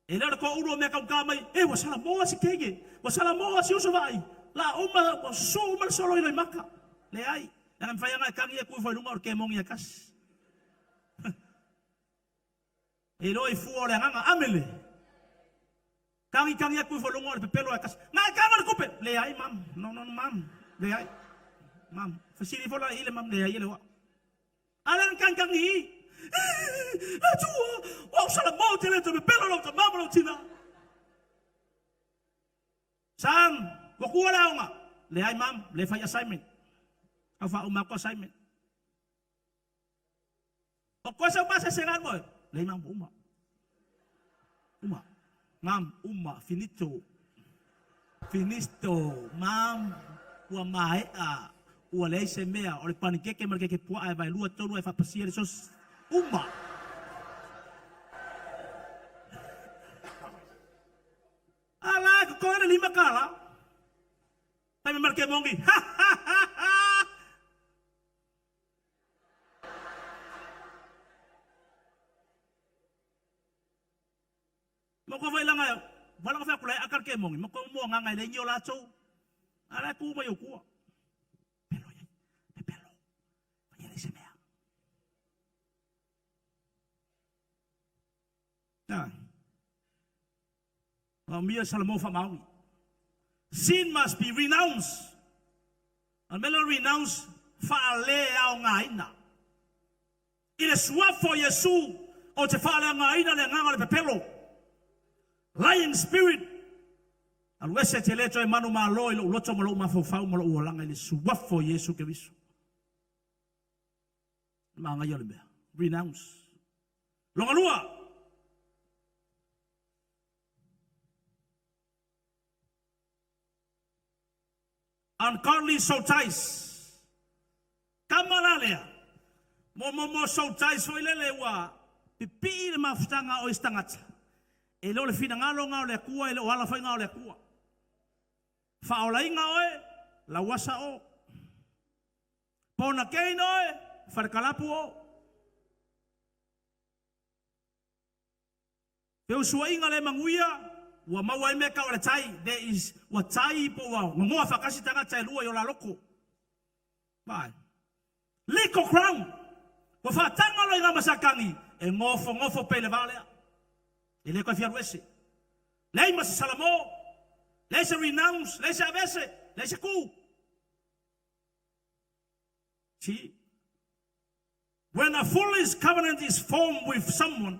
E le o le koulu o mea kaugata mai, e ua salamoa si keige, ua salamoa si uso vaai, la uma, ua susu uma le solo i loi maka. Leai, leaga e mafai lava ona e tagi e ku ifo i luga o le kemogi e tasi. E iloa i fua o le agaga. Amene. Tagi tagi atu ifo i luga o le pepelo e tasi. Na e taga le tupe. Leai mam. No no no mam. Leai. Mam. Fesili ifo la i le mam. Leai e le oa. A le na tagi tagi i. Le Atua, ua ou salamo tele te pepelo lau tama ma lau tina. Sam, ua kua le aoga. Leai mam, le fai assignment. Au faauma atu assignment. O koe sau pasese nga moe. Lei mam uma. Uma. Mam uma finito. Finisto. Mam ua maea. Ua leai se mea. O le panikeke ma le keke puaa e vaelua tolu ae faapasia le sosi. Uma. A la e totoe le $5. Fai mai ma le kemogi. Ha ha ha ha! Ma ko vai langa wala ko kula akal ke mongi ma ko mo nganga le nyo la chou ala ku ma yo kua pelo ye pelo ye le se mea ta ma mia Salomon fa maui sin must be renounced. A mea lea o renounce, faaleaogaina. I le suafa o Iesu, ou te faaleagaina le agaga o le pepelo. Lying spirit, alu ese te le toe manumalo i lou loto ma lou mafaufau ma lou olaga i le suafa o Iesu Keriso. Magaia o le mea. Renounce. Longa lua. Ungodly soul ties. Kama la lea. Mo mo mo soul ties foi lele ua pipii le mafutaga o isi tagata. E le o le finagalo nga o le Atua, e le o ala foi nga o le Atua. Faaolaina oe, lauasa o. Born again oe, falekalapu o. Feusuaiga le manuia, ua maua ai mea tau o le tai, there is, ua tai po ua gogoa faatasi tagata e lua i o la loko. Vaai. Legal ground, ua faataga loa i ga ma Satani e nofonofo pea i le va lea. E le toe fia alu ese. Leai ma se Salamo, leai se renounce, leai se aveese, leai se ku. See? When a foolish covenant is formed with someone,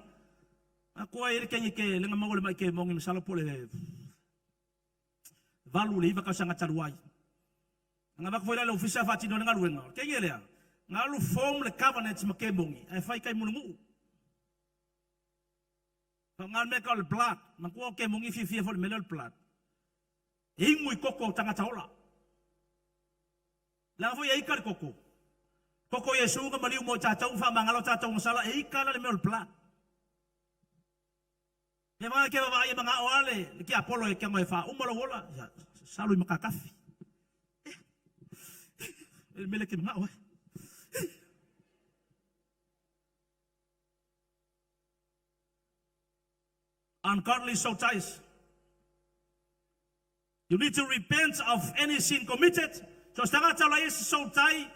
a koa e le kengi ke lenga maua le mai ke mongi masalo po le valu le iva tausaga talu ai. Nga vaka foi la le ofisa faatino le galuega. O le kengi lea, nga alu form le covenant ma ke mongi, ae fai kai mulunuu. Fa nga le mea ka o le blood, ma kua o ke mongi fiafia foi le mea lea o le blood. E imu i koko o tagata ola. Leaga foi e ika le koko. Koko o Iesu na maliu mo i tatou ma faamagalo tatou masala e ika la le mea o le blood. He wā ke vavaai e mangao a le, le tiapolo e kia e whaauma lou ola, ia, salu i makakafi. E le mele ke mangao e. Ungodly soul ties. You need to repent of any sin committed. So se tagata o la ia se soul tie,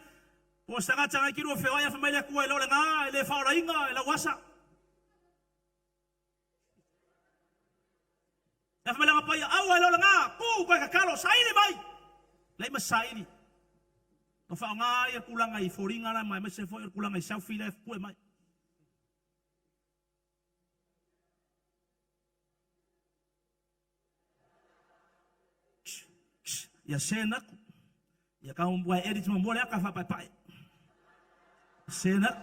po o se tagata ngai ki rua wheoai a whamaile akua e lo le ngā, e le whaorainga, e lau asa. E whamaile anga paia, aua e lo le ngā, ku, koe kakalo, saili mai! Lei ma saili. No whaonga ai a kulanga i foringa la mai, mai se foi o kulanga i selfie le pue mai. Ia send aku. Ia ka ua edit muamua le aka faapaepae. Send aku.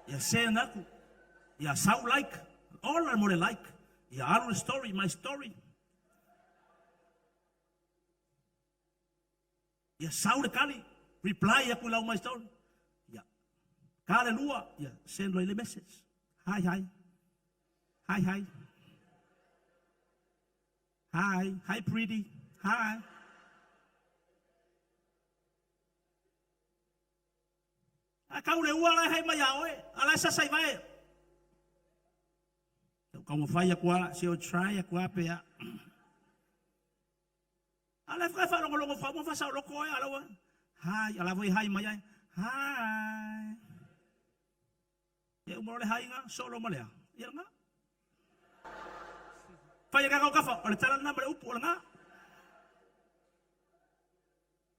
Ia send aku. Ia sau like. Ola mo le like. Ia alu le story, my story. Ia sau le tali, reply aku i lau my story. Ia, ka le lua, ia send loa i le message. Hi, hi. Hi, hi. Hi, hi pretty. Hi. A kau le ua la e hai mai ia oe, a la e sasa i vae. Tau taumafai aku a, se o try aku a pe a. A la e faalogologo faauma faasaoloko oe, a la ua, hi, a la foi hai mai ai, hi. Ia uma loa le haiga, solo ma lea, ia lena. Fai e kakau kafa, o le tala lena ma le upu, o lena.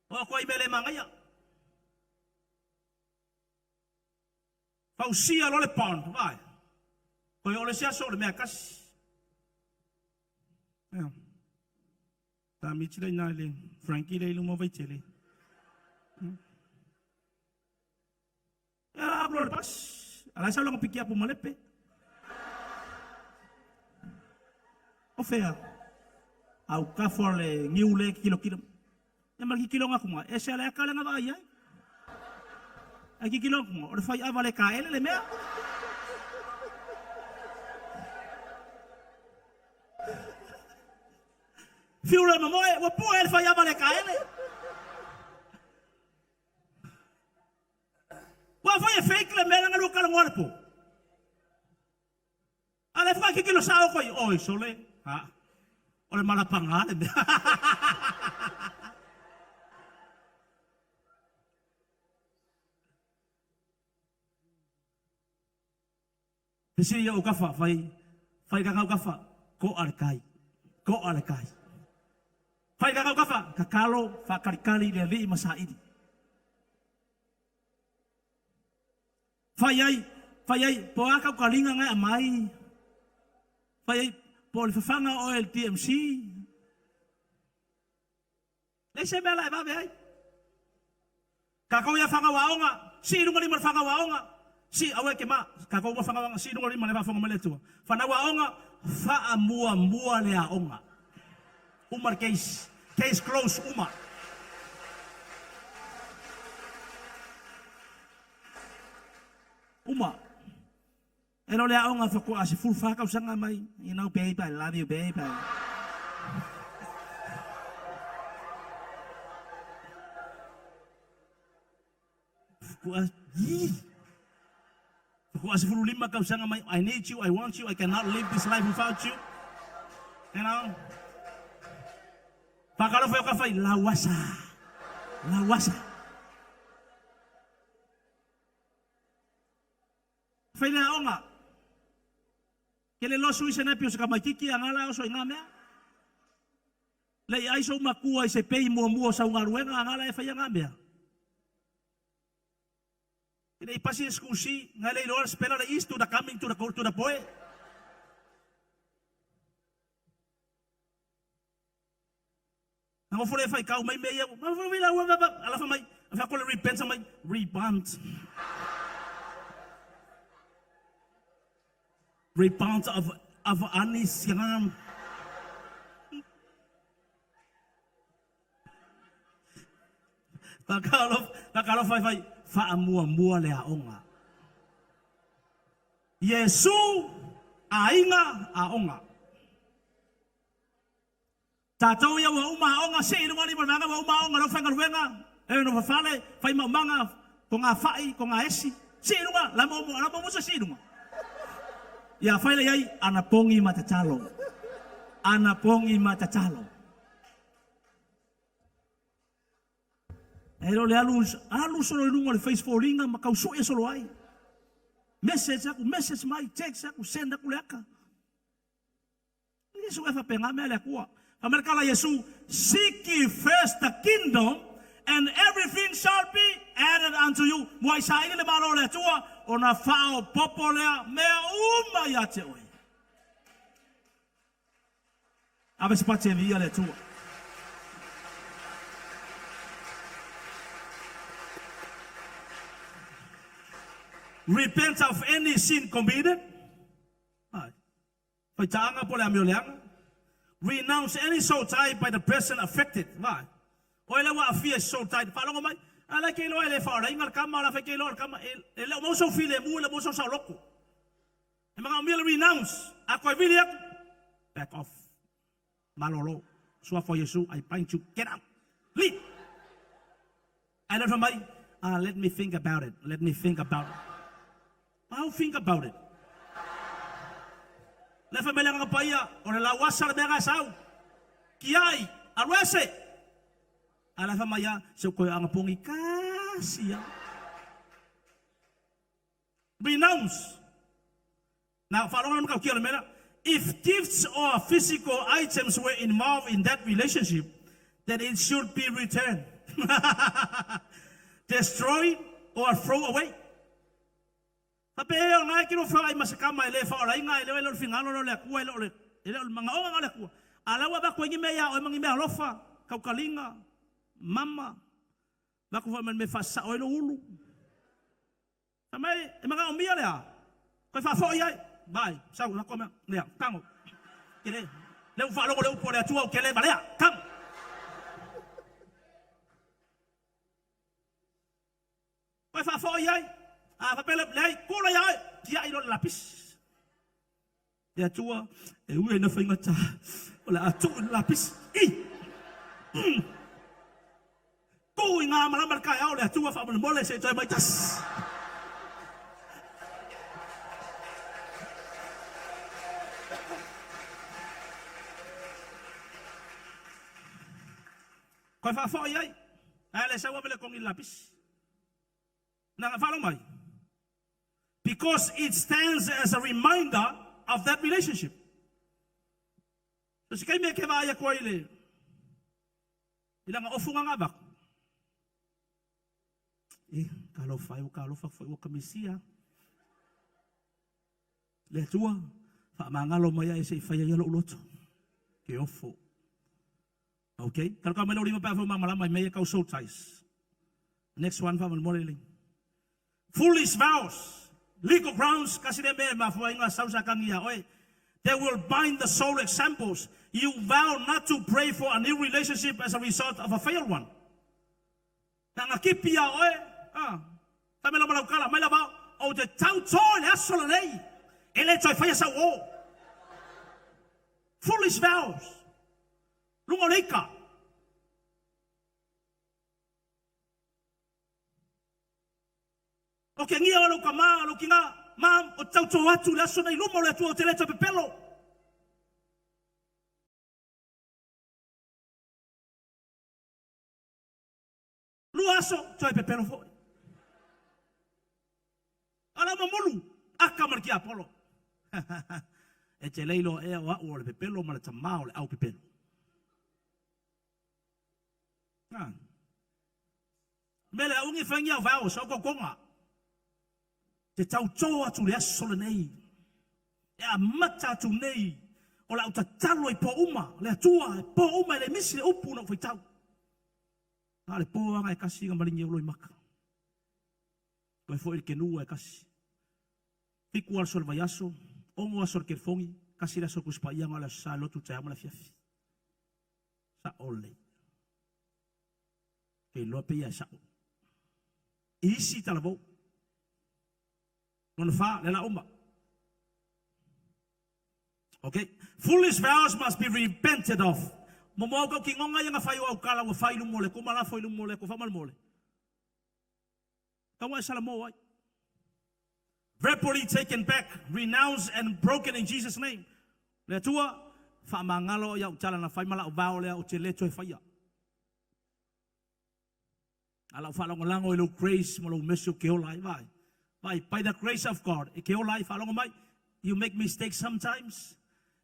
O aku ai mea le magaia. Fausia loa le pond, vai. Koe o le isi aso o le mea kasi. Ia. Ta miti la ina le Frankie le i luma o Vaitele. Ia apu loa le pasi. A la e sau lana piki apu ma Lepe. O fea? Aukafo le niu le kilokilo. Ia ma le kikiloga akuga, ese a le aka le na vaai ai. Ai kikiloga akuga, o le fai ava le kaele le mea. Fiu le mamoe, ua pue le fai ava le kaele. Ua fai e fake le mea langa lua kala ngoa le po. A le faatoa kikilo sao koe, oi sole, ha, o le malapagā le mea. Fesili ia ou kafa, fai, fai kakau kafa, ko'a le kai, ko'a le kai. Fai kakau kafa, kakalo, faakalikali i le alii ma saili. Fai ai, fai ai, po o a kau kaliga na e aumai, fai ai, po o le fafaga oe e le DMC. Leai se mea la e vave ai. Kakou ia fanau aoga, sii i luga lima o le fanau aoga, sii, aua e ke ma, kakou uma fanau aoga, sii i luga lima le faafofoga mai le Atua. Fanau aoga, faamuamua le aoga. Uma le case. Case close, uma. Uma. E le o le aoga faatoa 14 tausaga mai, you know babe, I love you babe. Faatoa, ii. Faatoa 15 tausaga mai, I need you, I want you, I cannot live this life without you. You know? Whakalofa i o ka whai, lauasa. Lauasa. Whai le aonga. Ke le losu i se nepi o se kamaititi a ngā la oso i ngā mea. Le i ai sou makua i se pei muamua o sau galuega a ngā la e whaia ngā mea. E le i pasi le sikusi, ngai le iloa le spela le is to the coming to the to the poe. Na ngofo le whai kau mai me ia, ma fo vila ua va ala fa mai, fa ko le repent mai, repent. Repent of of Anisian. Fakalofa e fai, faamuamua le aoga. Iesu, aiga, aoga. Tatou ia ua uma aoga, sii i luga lima o le vaega ua uma aoga, lau faigaluega, e nofo fale, fai maumaga, ko ngā whai, ko ngā esi, sii i luga, la mo la mo musa sii i luga. Ia fai le iai, ana pongi ma tatalo. Ana pongi ma tatalo. E le o le alu, alu solo i luga o le face foliga ma tau sue solo ai. Message aku, message mai, text aku, send aku le aka. Iesu e faapena mea le Atua. Fai mai le tala a Iesu, Seek ye first the kingdom, and everything shall be added unto you. Muai saili le Malo o le Atua, ona faaopoopo lea mea uma ia te oe. Ave se pati e viia le Atua. Repent of any sin committed. Ai. Faitaaga po o le amioleaga. Renounce any soul tie by the person affected. Vai. Oe lea ua aafia i se soul tie, faalogo mai, a la e ke iloa e le faaolaina le kama, o la foi ke iloa le kama, e le o maua sou filemu, e le o maua sou saoloto. E manaomia le renounce, a toe vili atu, back off. Malolo. Suafa o Iesu, I bind you, get out. Leave. Ae le fai mai, ah, let me think about it, let me think about it. How think about it? Le fai mai le Agaga Paia, o le lauasa le mea na e sau. Kiai, alu ese. A le fai mai a, se koe agapogi kasi a. Renounce. Na faalogo le matautia o le mea lea. If gifts or physical items were involved in that relationship, then it should be returned, destroyed or thrown away. Faapea o lena e ke lua feoai ma se kama e le faaolaina, e le o le finagalo lea o le Atua, e le o le, e le o le manaoga o le Atua. A la ua avatu ai ni mea iā oe ma ni mea alofa, taukaliga, mama, avatu foi ma le mea e faasasao ai lou ulu. Fai mai, e manaomia le a? Toe faafoi ai. Vai, sau, lako mea, lea, tago. Ke le, le u faalogo le upu a le Atua ou te le valea, tago. Toe faafoi ai. A faapea le, leai, kula ia oe, tiai loa le lapisi. Le Atua, e ui ai na faigata, o le a tuu i le lapisi. I! Mm. Tuu i ngā malama le kaeao le Atua faamolemole se i toe mai tasi. Koe faafoi ai, ae le sau ave le kongi i le lapisi. Na faalogo mai. Because it stands as a reminder of that relationship. So se taimi e ke vaai atu ai le i lana ofuga na avatu. E, talofa e, ua talofa foi ua kamisia. Le Atua, faamagalo mai ai se i fai ai lou loto. Ke ofo. Okay? Talo mai lau lima pe a fai malamalama i mea ia tau soul ties. Next one faamolemole le. Foolish vows, legal grounds, kasi lea mea e mafua ai ngā sau sa tangi iā oe. They will bind the soul examples. You vow not to pray for a new relationship as a result of a failed one. Na nga kipi iā oe, ah, fai mai lau malaukala, mai lava, ou te tautō i le aso lenei, e le toe faia sau o. Foolish vows. Luga o le ika. O ke agia o lou kamā, o lou kina, ma o te tautō atu i le aso nei i luma o le Atua ou te le toe pepelo. Lua aso, toe pepelo foi. A lau mamulu, aka ma le tiapolo. E te le iloa ea o a'u o le pepelo ma le tamā o le au pepelo. Ah. Mea le augi whaingi au vao, sa kokonga. Te tautō atu le aso lenei. E amata atu nei o le au tatalo i pō uma, le Atua, e pō uma e le misi le upu na ou faitau. Na o le pō aga e kasi na malingi au loimaka. Toe foi i le kenua e kasi. Fiku aso o le vaiaso, ono aso o le kelifogi, kasi le aso o le Tusi Paia na o le Aso Sa, lotu taeao ma le afiafi. Sa'o lelei. Ke iloa pe ia e sa'o. I isi talavou. Lona fa, le la uma. Okay. Foolish vows must be repented of. Mo mo au kau kingonga ia nga whai o au kala ua whai lumo le, kuma lafo i lumo le, ko whamal mo le. Kaua e salamo ai. Verbally taken back, renounced and broken in Jesus name. Le Atua, faamagalo ia au tala na fai ma lau vao lea o te le toe faia. A lau faalagolago i lou grace ma lou mercy o ke ola ai, vai. Vai, by the grace of God, e ke ola ai, faalogo mai. You make mistakes sometimes.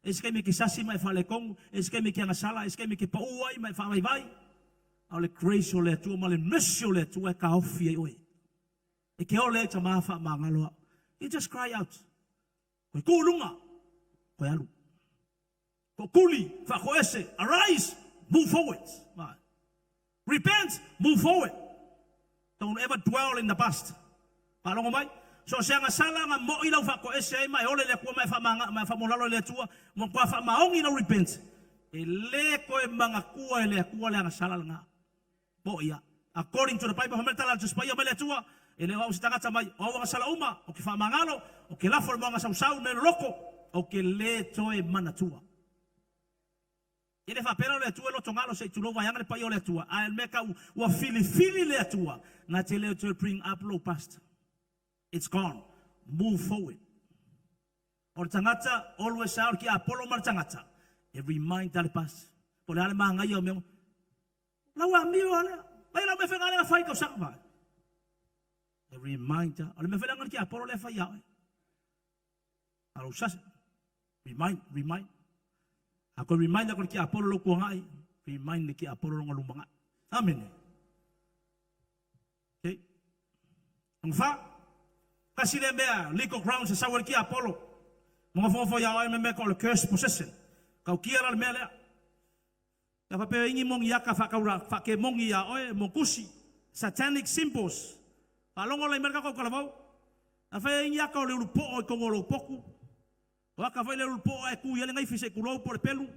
E se taimi e ke sasi ma e faaletonu, e se taimi e ke agasala, e se taimi e ke pau ai ma e faavaivai. A o le grace o le Atua ma le mercy o le Atua e taofi ai oe. E ke ole ai tamā faamagalo au. You just cry out. Koe kū i luga, koe alu. Toʻokuli, faakoese, arise, move forward. Vai. Repent, move forward. Don't ever dwell in the past. Faalogo mai? So o se agasala aga moʻi lau faakoese ai ma e ole le Atua ma e faamagaʻa ma e faamolalo i le Atua, ma matua faamaoni lau repent, e le toe manatua e le Atua le agasala lena. Po ia. According to the Bible, fai mai le tala a le Tusi Paia mai le Atua, E le o au se tagata mai o au agasala uma, ou te faamagalo, ou te lafo i le moaga sausau me le loko, ou te le toe manatua. E le faapea la o le Atua e lotogalo se i tulou vaeaga le paia o le Atua, ae o le mea tau ua filifili le Atua na te le toe bring up lou past. It's gone. Move forward. O le tagata, always lava o le tiapolo ma le tagata, e remind le past. Po o le a le manaia o mea Lau amio a lea. Mai lau mea faigalega fai tausaga mai. E remind o le mea failaga le tiapolo lea fai ia oe. A lou sasa. Remind, remind. A koe remind aku le tiapolo lou tuangai, remind le tiapolo longa lumangai. Amene. Okay. Lona fa, tasi lea mea legal grounds e sau ai le tiapolo. Magofogofo ia oe me mea ka o le curse possession. Tautia la le mea lea. Ka faapea ingi mongi aka whakaura whake mongi ia oe mo kusi satanic symbols. Whalongo lai mai le kako kalavau. A whai ingi aka o le ulu po'o i kongo lou poku. O aka whai le ulu po'o e ku i ele ngaifi se kulou po le pelu.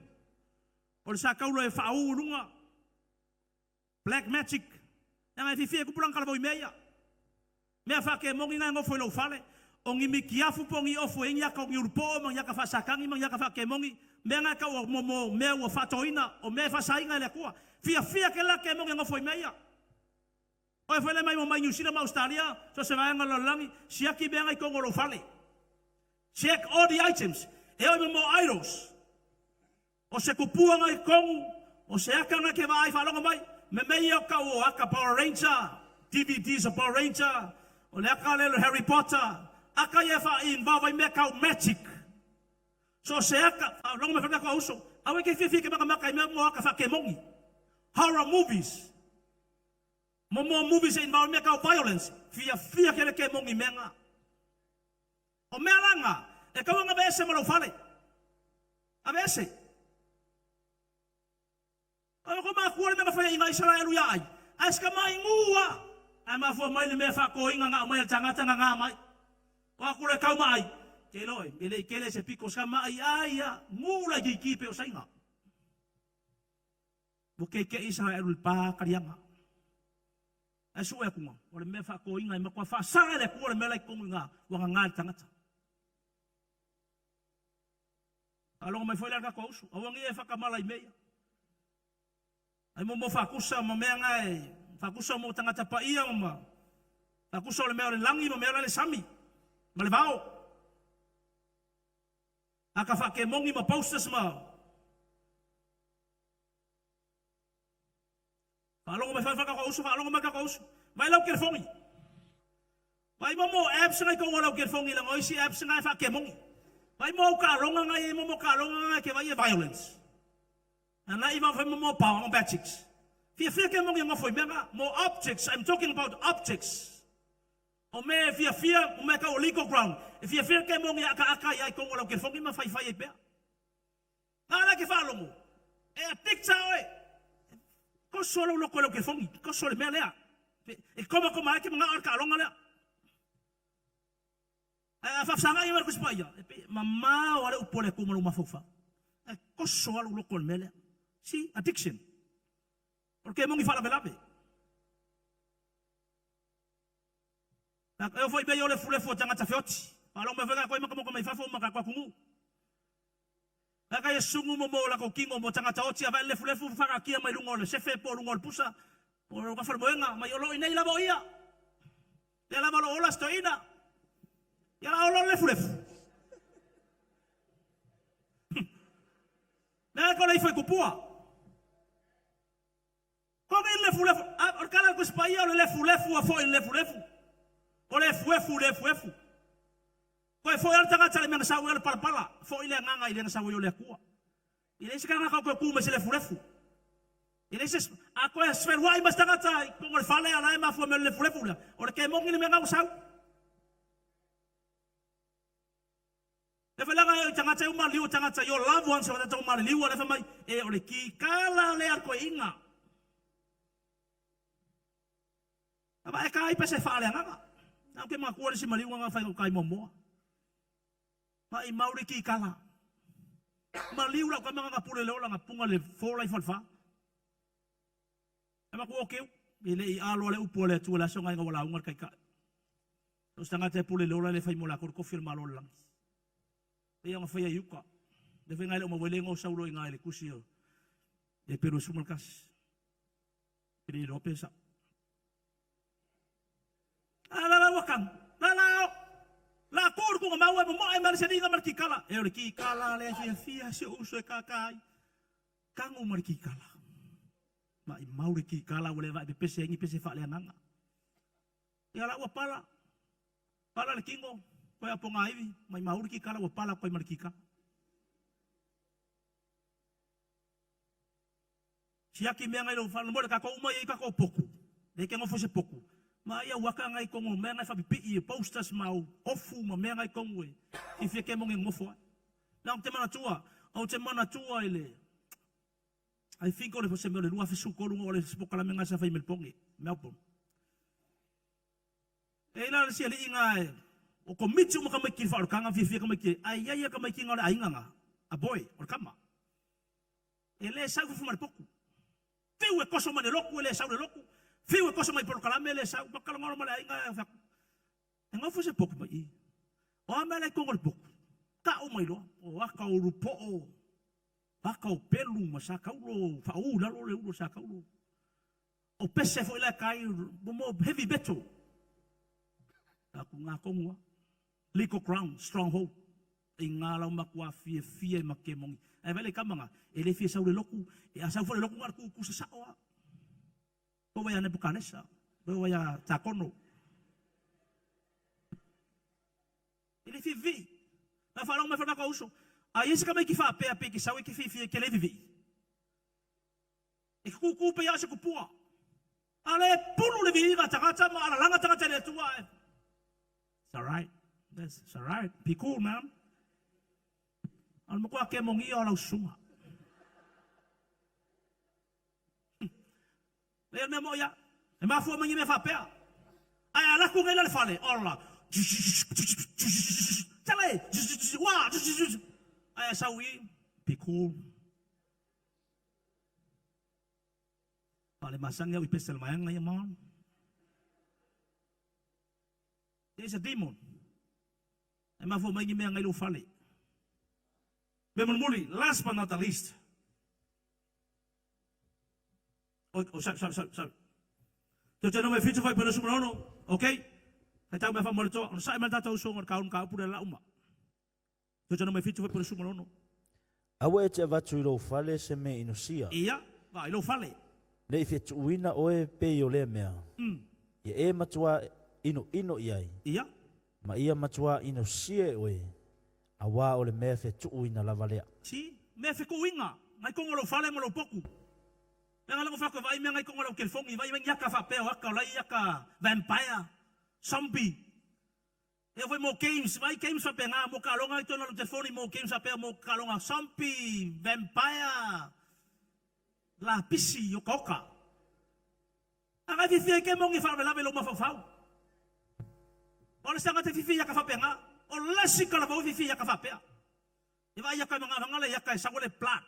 O le sa kaula e whaau lunga. Black magic. Leaga e fiafia e kupu lana kalavau i mea ia. Mea whake mongi ngai ngofo i lou fale. O ngi mikiafu po ngi ofu e ingi aka o ngi ulupo'o ma ngi aka whaasakagi ma ngi aka whakemongi. Mea ngai kau o momo mea ua whaatoina o mea e whaasainga e le Atua. Fiafia ke la ke mongi ngofo i mea ia. O e whaile mai mo mai New Zealand ma Australia, so se vaenga lo lalolagi, siaki mea ngai kongo lou fale. Check all the items. E oi mo mo idols. O se kupua ngai kongu, o se aka ngai ke vaai faalogo mai, me mea ia o kau o aka Power Ranger, DVDs o Power Ranger, o le aka lea o le Harry Potter, aka ia e wha involve ai mea kau magic. So se aka, faalogo mai whanaka uso, awe ke fiafia ke makamaka i mea mo aka whakemongi. Horror movies. Mo mo movies e involve mea kau violence, fiafia ke le ke mongi mea ngā. O mea la ngā, e kaua ngā ese ma lau fale. Ave ese. O ko makua le mea whai i ngā Israelu ia ai. Ai ska mai ngua. Ai mafua mai le mea whakoinga ngā mai le tangata ngā ngā mai. O aku le kau mai. Te loi, me le kele se piko ska mai ai ia, ngula ki ki pe o sainga. Mo ke ke Israelu le pā karianga. Ai su e kunga, o le mea whakoinga i makua whaasanga le kua le mea lai kongu i ngā wanga ngā le tangata. Aloga mai foi le kako usu, awangi e whakamala i meia. Ai mo mo whakusa ma mea ngai, whakusa mo tangata pa ia ma, whakusa o le mea o le langi ma mea o le sami, ma le vao. Aka whake mongi ma posters ma. Whaalongo mai whai whakako usu, whaalongo mai kako usu. Mai lau kelefongi. Vai mo mo apps ngai kongo lau kelefongi la ngoi si apps ngai whake mongi. Vai mo ka longa ngai mo mo ka longa ngai ke vai e violence. Ana i ma mo mo power mo magics. Fia fia ke mongi ngofo i mea mo objects, I'm talking about objects. O me fia fia, o me ka o legal ground. E fia fia ke mongi aka aka i ai kongo lau kelefongi ma whai whai e pea. Ngā la ke whaalongo. E addicta oe. Koso lau loko lau kelefongi. Koso le mea lea. E koma koma ai ke mga o ka longa lea. A whafsanga i wale kusipa ia. E pe mamao ale upo le kumalu mafaufa. E koso alu loko le mea lea. See, addiction. O ke mongi whaalavelave. E ofo i mea i o le fulefu o tangata feoti. Whaalongo mai whaika koe makamoko mai fafo maka kwa kungu. Kaka e sungu mo mo la ko kingo mo tangata oti a vai lefu lefu whakakia mai lunga o le sefe po lunga o le pusa. O ka whare moenga mai o lo i nei lava o ia. Ia lava lo ola stoina. Ia la olo lefu lefu. Mea ko le ifo i kupua. Ko ngi lefu lefu. A o kala ko spa ia o le lefu lefu a fo i lefu lefu. O le fuefu le fuefu. Ko e fo i tangata le mea sa o le palapala. Fo i le nganga i le sa o le akua. I le se kanga ko ku me se lefu lefu. I le se a ko e sferua i mas tangata ko le fale ala e mafua me le lefu lefu le. O le ke mongi le mea ngau sau. Le whalanga e tangata e uma liu tangata yo loved ones o tata uma liu le mai e o le ki kala le ar ko inga. Aba e kai pese whaale nganga. Nā ke makua le si maliu nganga whai kai momoa. Ma i mauri ki kala. Ma liu lau ka manga pule le ola nga punga le fōla i whalwha. E makua o keu. E le i aloa le upu a le Atua i le aso ngai ua lauga le taitai. So se tagata e pule i le ola e le fai mo lakou le kofi o le Malo o le lagi. E ia ona faia i uka. Le fai ngai le uma wele ngo saulo i ngai le kusi o e pelu sumal kasi. Pili lo pesa. Ala la wakang. La la o. La kuru kunga mau e mo e mali seninga mali kikala. E o le kikala le fia fia se uso e kakai. Kangu mali kikala. Ma i mau le kikala ua le vai pese ngi pese fa le anganga. Ia la ua pala. Pala le kingo. Koe apo ngā iwi. Mai mauri kikala ua pala koe mali kikala. Siaki mea ngai lo whana mo le kako uma i kako poku. Le ke ngofo se poku. Ma ia waka ngai kongo mea ngai whapipi i posters mau ofu ma mea ngai kongo e. I whia ke monge ngofo ai. Na o te mana tua, o te mana tua i le I think o le se mea o le lua fisu kolu o le sipokalame ngai sa fai Melbourne, Melbourne. E ila le sia liʻi e o komiti uma ka mai ki whaorokanga whiawhia ka mai ki ai ai ka mai ki ngā o le ainga ngā a boy o le kama. E le sau fufu ma le poku. Fiu e koso mai le loku e le sau le loku. Fiu e koso mai polokalame e le sau. Makalangolo ma le aiga e whaku. E ngau se poku mai i. O a mea lai kongo le poku. Ka o mai loa. O aka o rupo'o. Aka o pelu ma sa kaulo. Whauu lalo le ulo sa kaulo. O pese fo ila kai mo heavy metal. Aku ngā kongua. Legal ground, stronghold. I ngā lau makua fia fia i make mongi. Ai vele kamanga, e le fia sau le loku, e a sau fo le loku ngā ku ku sa saoa. Ko wai a Nebuchadnezzar, ko wai a Takono. E le fia vi. Na wharongo mai whanaka uso. A iesa ka mai ki whaapea pe ki sau e ki whiwhi e ke le vivi. E kūkū pe ia se kupua. A le pulu le viiga tagata ma ala langa tagata le atua. It's all right. That's it's all right. Be cool, man. Al mo ke mongi o lau sunga. Le mea mo ia. E mafua mangi me whapea. Ai ala ku ngai le fale. Ola. Tale. Wa. Ai sau i. Be cool. Pale masangi au i pese le maanga ia man. There's a demon. E mafua mai mea ngai lo fale. Me mulimuli, last but not the least. Oh, oh, sorry, sorry, sorry, sorry. Te me fitu fai pere sumono, okay? Hei tau me wha more toa, ona sae mai tātou songa ka un ka upure la uma. Te me fitu fai pere sumono. Aua e te avatu i lou fale se me inosia. Ia, va i lou fale. Nei fia tuuina oe pe i o lea mea. Ia e matua ino ino i ai. Ia. Ma ia matua inosia e oe. A wā o le mea fia tuuina lava lea. Si, mea fe kuinga. Ngai kongo lou fale mo lou poku. Mea ngā lango whako vai mea ngai kongo lau kelefongi. Vai mai yaka whapea o aka o lai yaka vampire, zombie. E foi mo games, vai games whapea ngā mo kalonga i tōna lo telefoni mo games whapea mo kalonga zombie, vampire, la pisi o oka. A ngai whiwhia ke mongi whawe lawe lo mawhawhau. O le sanga te whiwhi yaka whapea ngā. O lesi kala wau whiwhi yaka whapea. E vai yaka mga whangale yaka e sangole plat.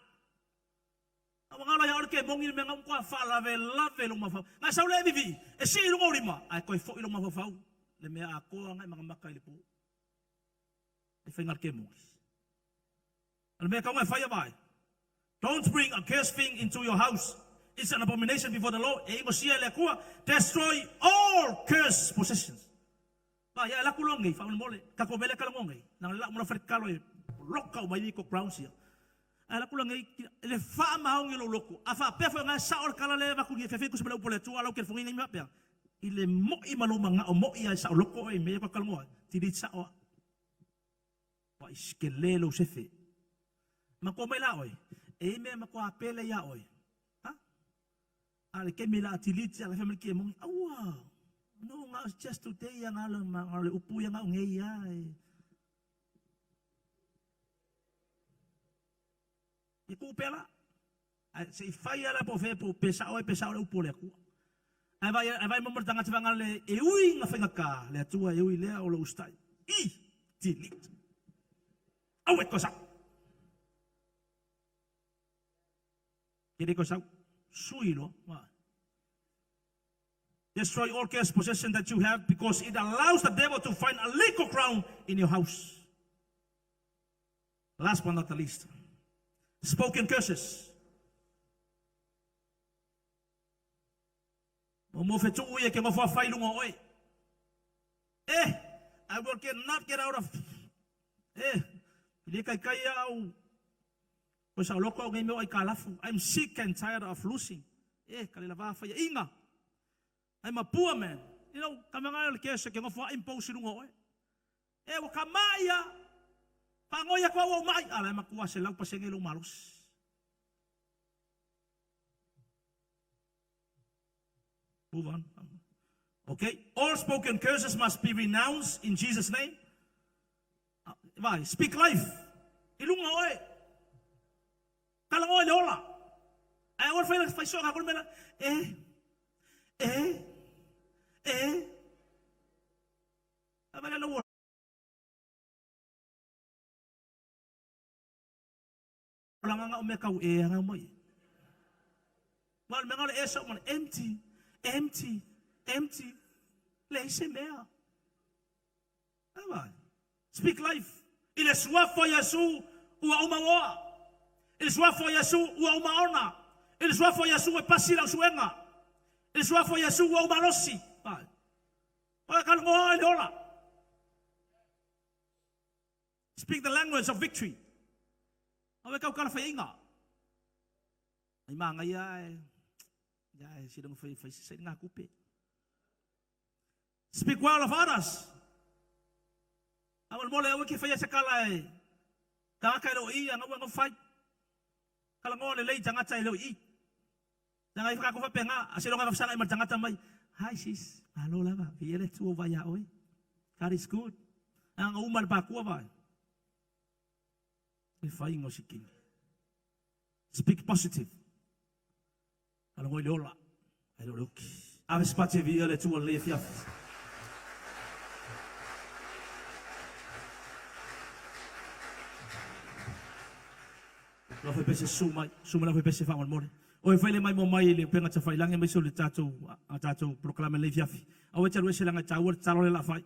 A wangalo ia ore ke mongi me ngam kwa whalave lave lo mawhau. Ngai sau le vivi, e si i lunga urima. Ai koe fo i lo mawhawhau. Le mea a koa ngai mga maka i le pō. E whainga ke mongi. A le mea kaunga e whaia vai. Don't bring a cursed thing into your house. It's an abomination before the Lord. E ingo sia le akua. Destroy all cursed possessions. Ba ia e laku longi, wha mole. Kako mele kala ngongi. Nang la mula whare kalo e loka o mai ko ground sia. Ai laku longi le wha maongi lo loko. A wha pea wha ngai sa o kala le vaku ni fefe kusa mele upole tua lau ke fongi ngai mapea. I le moi malo manga o moi ai sa o loko e me ko kala ngoa. Tiri sa o. Wa iskele lo sefe. Ma ko mai la oi. E me ma ko apele ia oi. Ha? A le ke me la tiliti ala family ke mongi. Aua. No nga just today ya nga le ma le upu ya nga nge ya. I ku pela. Ai se i fai ala po fe po pesa oi pesa le upu le ku. Ai vai mo tanga tanga le e ui nga whainga ka le atua e ui lea o lo ustai. I delete. Au e kosa. Kere kosa sui lo. Destroy all curse possession that you have because it allows the devil to find a legal ground in your house. Last but not the least, spoken curses. O mo fetu'u ia ke ngofo a fai lunga o oe. Eh, I will get, not get out of... Eh, le kai kai au. Ko sa loko au ngai meo ai kalafu. I'm sick and tired of losing. Eh, ka le lava fai inga. I'm a poor man. You know, ka manga le kese ke ngofo a impose lunga o oe. Eh, wa ka mai ia. Pangoia kwa wa mai. Ala makua se lau pasenge lo malus. Move on. Okay. All spoken curses must be renounced in Jesus' name. Vai, speak life. Ilunga oe. Kala oe le ola. Ai oe fai fai so ka mela. Eh. Eh. Eh. Abala lo la nga o me kau e nga mai. Wal me ngale e so man empty, empty, empty. Le se mea. Vai. Speak life. I le suafo Iesu ua uma oa. I le suafo Iesu ua uma ona. I le suafo Iesu e pasi lau suenga. I le suafo Iesu ua uma losi. Vai. Oe ka ngoa i le ola. Speak the language of victory. Awe kau kala whai inga. Ai maa ngai ai. Ya e si whai whai se ngā kupe. Speak well of others. Awe mole awe ki whai se kala e. Ka kai lo i anga ua whai. Kala ngoa le lei tangata i lo i. Tanga i whakako whapenga. A se longa whasanga i mar tangata mai. Hi sis. Alo lava. Vi ele tuo vai a oi. God is good. Anga uma le pakua vai. E whai ngo si kingi. Speak positive. Kala ngoi le ola. Ai lo loki. Ave spate vi ele tua le fiafi. La fai pese su mai, su mai la fai pese wha mole. O e fai le mai mo mai le penga ta whai lange mai so le tātou, a tātou proklame le fiafi. Au e talu e se langa tāua talo le la whai.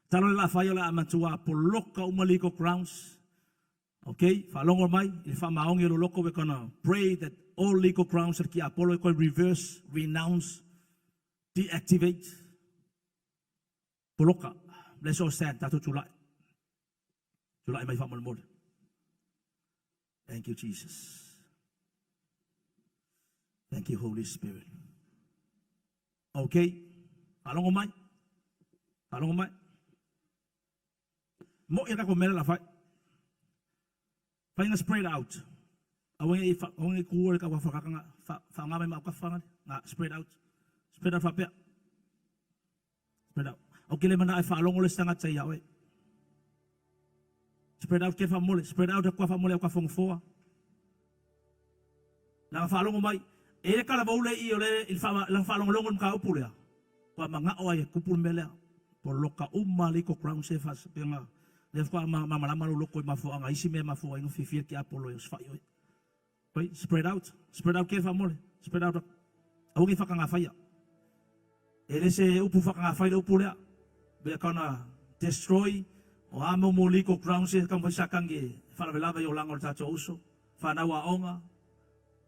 Talo le la whai o la amatua poloka umaliko grounds. Okay, whalongo mai, i wha maongi lo loko, we're gonna pray that all legal grounds ki Apollo ko reverse, renounce, deactivate. Poloka. Let's all stand, tātou tulai. Tulai mai wha mole. Thank you, Jesus. Thank you, Holy Spirit. Okay, whalongo mai. Whalongo mai. Mo i kako mele la whai. Whainga spread out. Awe i wha kuwa ka whakakanga wha ngā mai mau ka whanga ngā spread out. Spread out whapea. Spread out. Au kele mana ai whaalongo le stanga tai awe. Spread out ke whamole. Spread out kua whamole au ka whongofoa. La whaalongo mai. E le kala vaule i o le i la whaalongo longo mga upu lea. Kua manga o ai kupu melea. Po loka uma liko crown se fas penga. Le wha ma malama lo loko i mafua anga isi me mafua ingo fifia ki Apollo i osfai oi. Oi, spread out. Spread out ke whamole. Spread out. Au ki whakanga whaia. E le se upu whakanga whaia upu lea. We are gonna destroy o amo mo liko ground se kamwai sakangi wharawelawa i o langa o le tātou uso. Whanau a onga.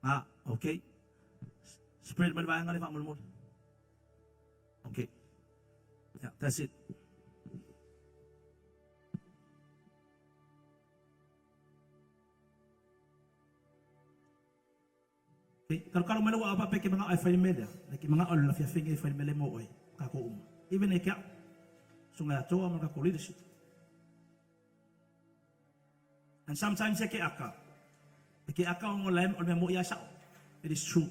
Ah, okay. Spread mai vaenga le whamole. Okay. Yeah, that's it. Okay, karo karo mai ua apa ke mga ai whai mele. Le ke mga ole la fia finge whai mele mo oi ka ko uma. Even e kia sunga atoa mo ka ko leadership. And sometimes e ke aka. E ke aka o lem o me mo ia sa. It is true.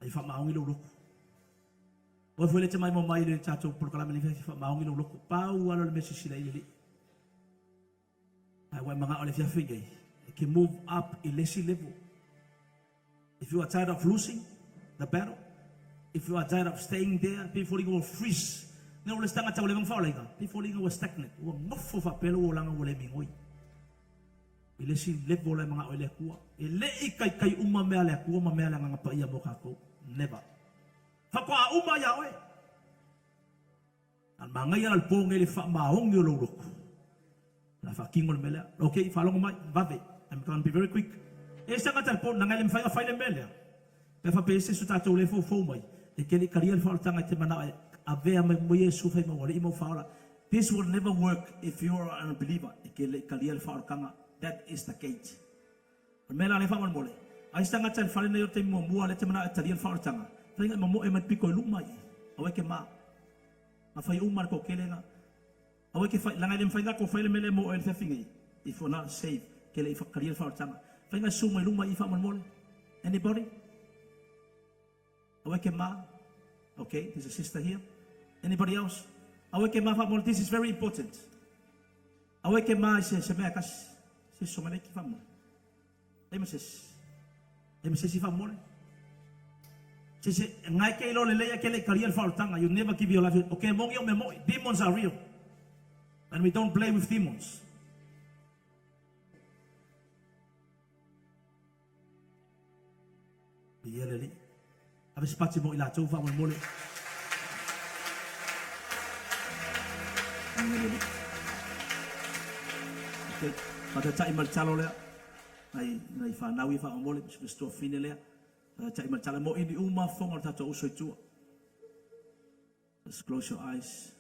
Ai wha maongi lo loko. O fue le te mai mo mai le tātou proklame le wha maongi lo loko. Pau alo le mesi sila i le. Ai wai mga ole fia finge. It can move up in less level. If you are tired of losing the battle, if you are tired of staying there, before you will freeze. Nga ule stanga tau le mong whaolenga. Before you will stagnant. Ua ngofo whapelo o langa ule mingoi. I I le isi level la e manao ai le Atua. E le i kaikai uma mea a le Atua ma mea a le Agaga Paia mo tatou. Never. Faatoa uma ia oe. A manaia la le po nei le faamaoni o lou loto. O le a faatino le mea lea. Ok, faalogo mai, vave. I'm gonna be very quick. E se tagata i le po, leaga e le mafai ona fai le mea lea. Pe a faapea e se isi o tatou lea e foufou mai, e te le i talia le faaolataga e te manao e avea mai ma Iesu fai mai ua alii ma ua faaola. This will never work if you are an unbeliever. E te le i talia le faaolataga. That is the gate. O le mea la lea faamolemole, ai se tagata i le fale nei o le taimi muamua lea e te manao e talia le faaolataga, faiga e momoe mai le pito i luma i i, aua e te ma. Na fai uma le toatele na. Aua e te fai, leaga e le mafai ona tatou fai le mea lea mo oe i le afiafi nei, if you're not saved, ke le i talia le faaolataga. Faiga e susu mai luma i i faamolemole. Anybody? Aua e te ma. Okay, there's a sister here. Anybody else? Aua e te ma faamolemole, this is very important. Aua e te ma i se, se mea e tasi. Se so mai ki faamolemole. E ma se isi. E ma se isi faamolemole. Se se, ngai ke ilo le leia ke le kalia le faaolataga. You never give your life. Okay, mongi o me moi. Demons are real. And we don't play with demons. Ia le Alii. Ave se pati mo i latou faamolemole. Ia le Alii. Okay. Faataitai ma le talo lea. Nai, nai whanau ia faamolemole, se se tuafine lea. Faataitai ma le talo. Mo ini uma fonga o le tatou uso i tua. Just close your eyes.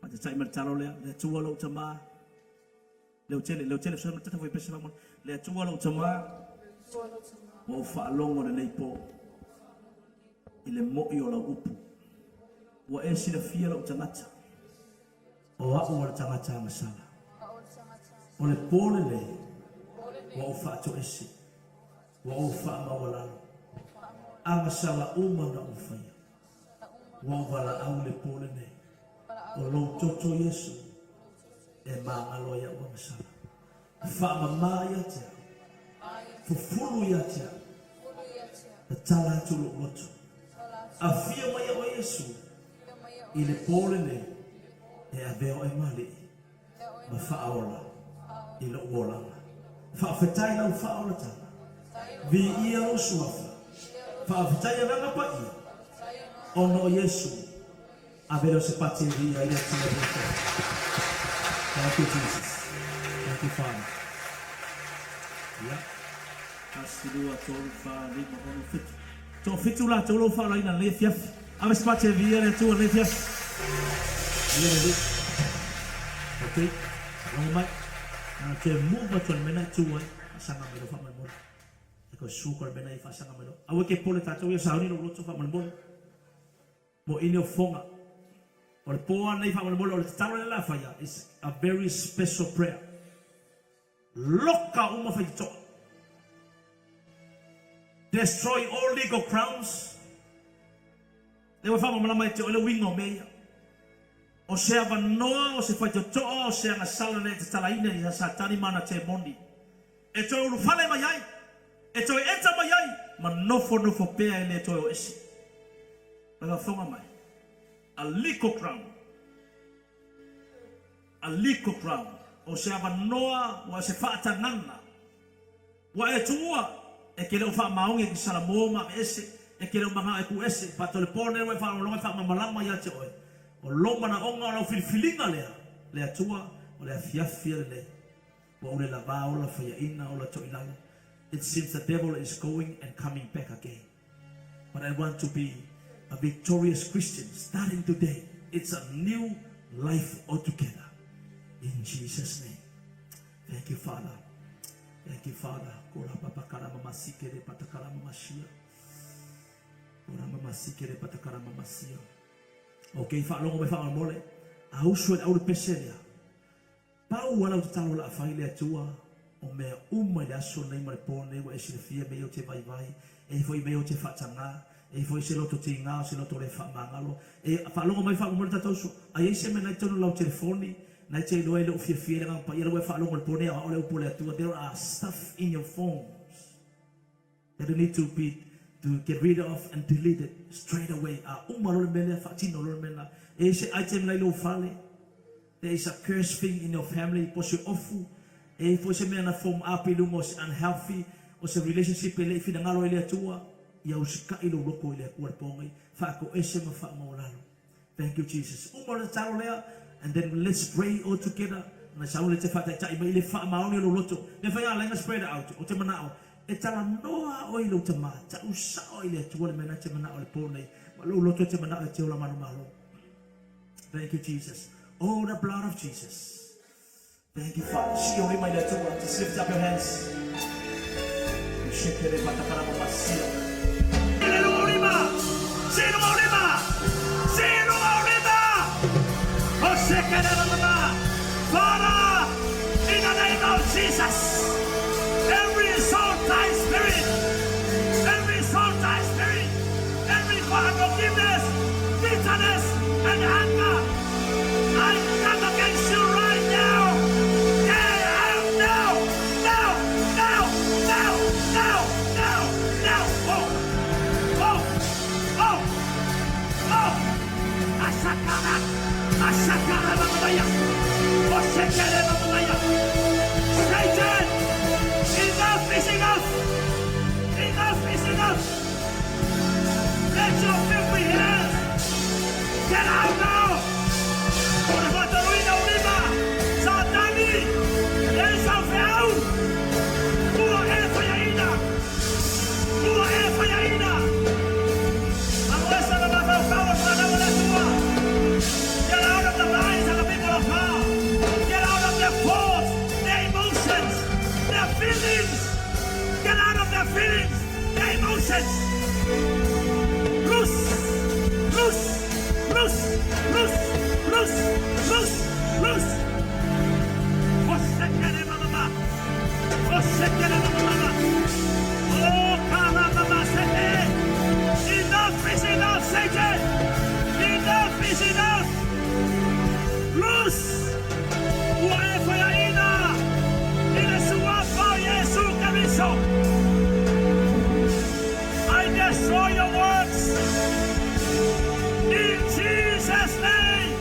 Faataitai ma le talo lea. Le Atua lou tamā. Leo tele, leo tele, fesoasoani tata foi pese faamolemole. Le Atua lou tamā. Ua ou faalogo lenei po i le mo'i o lau upu. Ua e silafia lou tagata. O a'u o le tagata agasala. O le po lenei ua ou faatoese, ua ou faamaualalo. Agasala uma na ou faia. Ua ou valaau i le po lenei. O lou toto Iesu e magalo ai a'u agasala. Faamamā ia te au. Fufulu ia te au. Tatala atu lou loto. Afio mai oe Iesu i le po lenei e avea oe ma Alii ma faaola i lou olaga. Faafetai lau faaolataga. Viia lou suafa. Faafetai Agaga Paia ona o Iesu. Ave lea o se pati e viia ai le Atua i lou tofi. Thank you Jesus. Thank you Father. Ia. Tasi, lua, tolu, fa, lima, ono, fitu. Toafitu latou lou faalaina lenei afiafi. Ave se pati e viia le Atua lenei afiafi. Viia le Alii. Ok. Faalogo mai. Na toe move atu ai le mea lena e tu ai. Faasaga mai loa faamolemole. E toe suka le mea lena i faasaga mai loa. Aua e te pole tatou ia sauni lou loto faamolemole. Mo ini o foga. O le po a nei faamolemole o le tatalo lea la faia is a very special prayer. Loka uma faitotoa. Destroy all legal grounds. Lea ua faamalamalama e te oe le uiga o mea ia. O se avanoa, o se faitotoa, o se agasala lea e tatalaina i Satani ma ana temoni. E toe ulufale mai ai, e toe eta mai ai, ma nofonofo pea e le toe o ese. Faafofoga mai, a legal ground, a legal ground, o se avanoa ua se faatagana, ua e tuua, e ke le o faamaogi e ke Salamo ma aveese, e ke le o magao e ku ese, but o le po nei ua e faalogologo e faamalamalama ia te oe, o lou manaoga o lau filifiliga lea, le Atua, o le afiafi ia lenei. Ua ou le lavā ola faiaina ola toilalo It seems the devil is going and coming back again But I want to be a victorious Christian starting today It's a new life altogether In Jesus name Thank you Father Thank you Father Kola papa karama masikere patakarama masia Kola mama sikere patakarama masia Okay, faalogo mai faamolemole. A usu e le au le pese lea. Pau a lau tatalo o le a fai le Atua o mea uma i le aso nei ma le po nei ua e silafia mea ia ou te vaivai, e i foi mea ia ou te faatagā, e i foi se loto tigā o se loto le faamagalo. E faalogo mai faamolemole tatou uso, a i ai se mea na i totonu o lau telefoni, na e te iloa e le o fiafia ai le Agaga Paia, la ua e faalogo i le po nei aoao le upu a le Atua, there are stuff in your phones that you need to be to get rid of and delete it straight away. A uma loa le mea lea, faatino loa le mea lena. E i ai se item la i lou fale, there is a curse thing in your family, po o se ofu. E i ai foi se mea na form up i luga o se unhealthy o se relationship e le i finagalo ai le Atua, ia usikai lou loto i le Atua i le po nei, faatoese ma faamaualalo. Thank you, Jesus. Uma o le tatalo lea, and then let's pray all together. Na sau le te faataitai mai i le faamaoni o lou loto. Le fai ala ina spread out. O te manao, e talanoa oe i lou tama, ta'u sao i le Atua le mea na te manao i le po nei. Ma lou loto e te manao e te ola manumalo. Thank you, Jesus. Oh, the blood of Jesus. Thank you, Father. Sii ou lima i le Atua. Just lift up your hands. Shekere patakara mamasia. Sii ou lima. Sii ou lima. Sii ou lima. O shekere mama. Father, in the name of Jesus, every soul tie spirit, every soul tie spirit, every unforgiveness, bitterness, and anger, I come against you right now. Get out now, now, now, now, now, now, now. Oh, oh, oh, oh. Asakara, asakara, mamaya. Osekere, mamaya. Satan, enough is enough. Enough is enough. Let your filthy hands get out now. O le faataluina o lima, Satani, e sau feau, ua e faiaina, ua e faiaina. Alo ese le mafaufau o le fanau a le Atua. Get out of the minds of the people of God. Get out of their thoughts, their emotions, their feelings. Get out of their feelings, their emotions. Loose, loose, loose, loose, loose, loose, loose. Osekere mama. Osekere mama. Oh, kala mama sete. Enough is enough, Satan. Enough is enough. Loose. Ua e faiaina. I le suafa o Iesu Keriso. I destroy your works. In Jesus' name.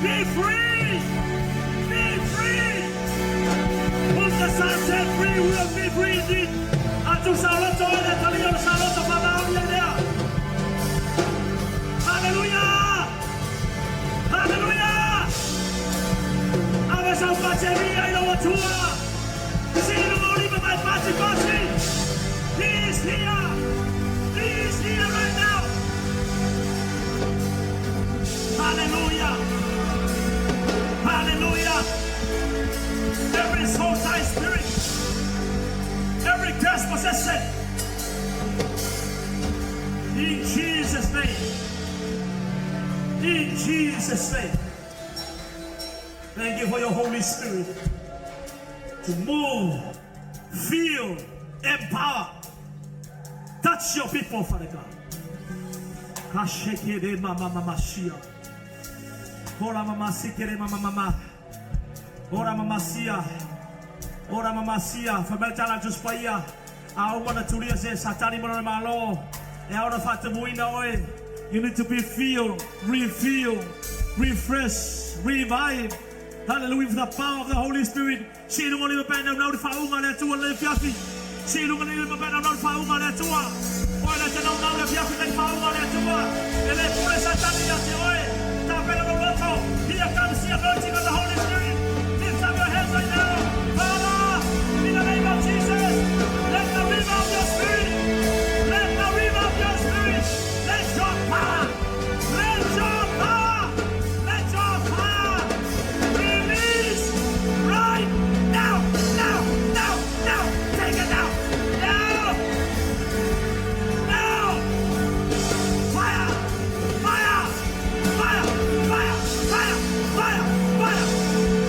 Be free. Be free. Whom the Son set free will be free indeed. Atu sa loto e le talia o sa loto pa maoni e lea. Hallelujah. Hallelujah. Ave sau paceria i lau Atua. Sii luga o lima mai pasi pasi. He is here. He is here right now. Hallelujah. Hallelujah. Every soul tie spirit, every curse possession, in Jesus' name. In Jesus' name. Thank you for your Holy Spirit to move, feel, empower, touch your people, Father God. Kashekere mama mama shia. Ora mama sikere mama mama. Ora mama sia. Ora mama sia. Famel tala juspaia. A o mana turia se satani mana malo. E ora fatamuina oe. You need to be filled, refill, refresh, revive. Hallelujah, with the power of the Holy Spirit. Sii luga o lima pe naunau le faauga a le Atua le afiafi. Sii luga o lima pe naunau le faauga a le Atua. Oe le te naunau le afiafi le faauga a le Atua. E le pule Satani ia te oe. Tapena lou loto. Here comes the anointing of the Holy Spirit. Lift up your hands right now. Father, in the name of Jesus, let the river of your spirit, let the river of your spirit, let your power, let your power, let your power release right now, now, now, now. Take it now, now, now. Fire, fire, fire, fire, fire, fire, fire.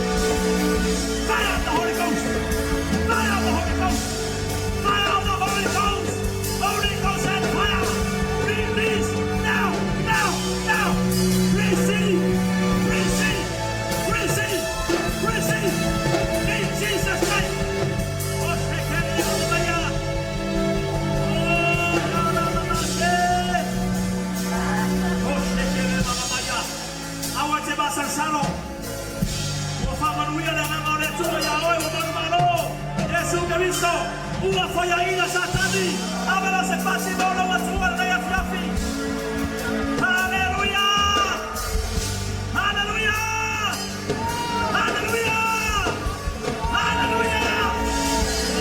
Keriso. Ua faiaina Satani. Ave la se pasi mo lau Atua lenei afiafi. Haleluia! Haleluia! Haleluia! Haleluia!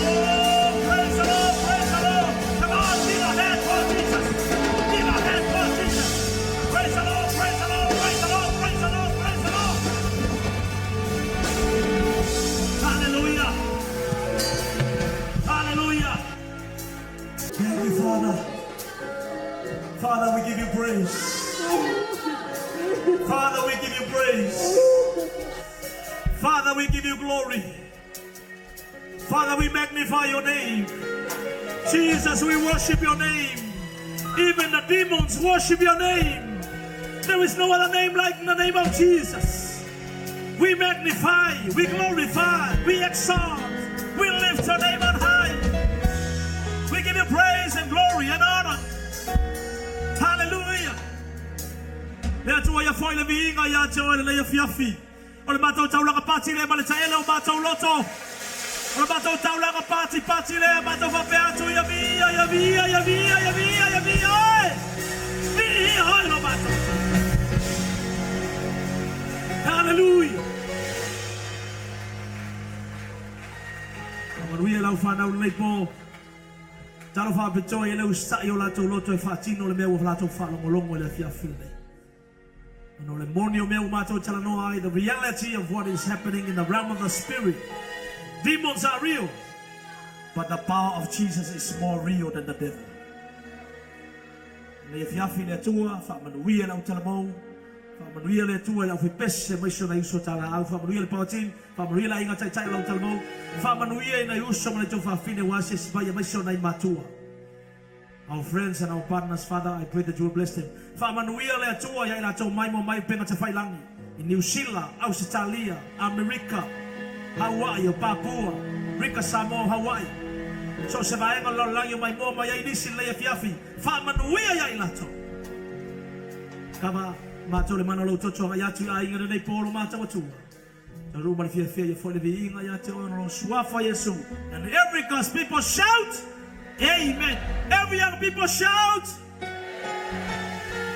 Oh, praise the Lord, praise the Lord. Come on, give a hand for Jesus. Give a hand for Jesus. Praise the Lord, praise the Lord, praise the Lord, praise the Lord, praise the Lord. Hallelujah. Hallelujah. Thank you, Father. Father, we give you praise. Father, we give you praise. Father, we give you glory. Father, we magnify your name. Jesus, we worship your name. Even the demons worship your name. There is no other name like the name of Jesus. We magnify, we glorify, we exalt, we lift your name on high. We give you praise and glory and honor. Hallelujah. Le Atua ia foi le viiga ia te oe lenei afiafi. O le matou taulaga pati lea ma le taele o matou loto. O le matou taulaga pati pati lea matou faapea atu ia viia, ia viia, ia viia, ia viia, ia viia oe. Viia oe lo matou. Hallelujah. Faamanuia lau fanau lenei po. Talofa faapitoa i le usitai o latou loto e faatino le mea ua latou faalogologo i le afiafi lenei. Ona o le moni o mea ua matou talanoa ai, the reality of what is happening in the realm of the spirit. Demons are real, but the power of Jesus is more real than the devil. Lenei afiafi le Atua, faamanuia lau talamou, faamanuia le Atua i le aufaipeses aemaise o nai uso talaau, faamanuia le power team, faamanuia le aiga taitai o lau talamou, faamanuia i nai uso ma nai tuafafine ua asiasi mai aemaise o nai matua. Our friends and our partners, Father, I pray that you will bless them. Faamanuia le Atua ia i latou mai mo mai upega tafailagi i Niu Sila, Ausetalia, Amerika, Hawaii, o Papua, Rika, Samoa, Hawaii. So o se vaega o le lalolagi o maimoa mai ai nisi lenei afiafi. Faamanuia ia i latou. Kava matou le mana o lou toto agai atu i aiga lenei po o lo matou Atua. Talu ma le fiafia ia foi le viiga ia te oe ona o lou suafa Iesu. And every God's people shout, Amen. Every young people shout.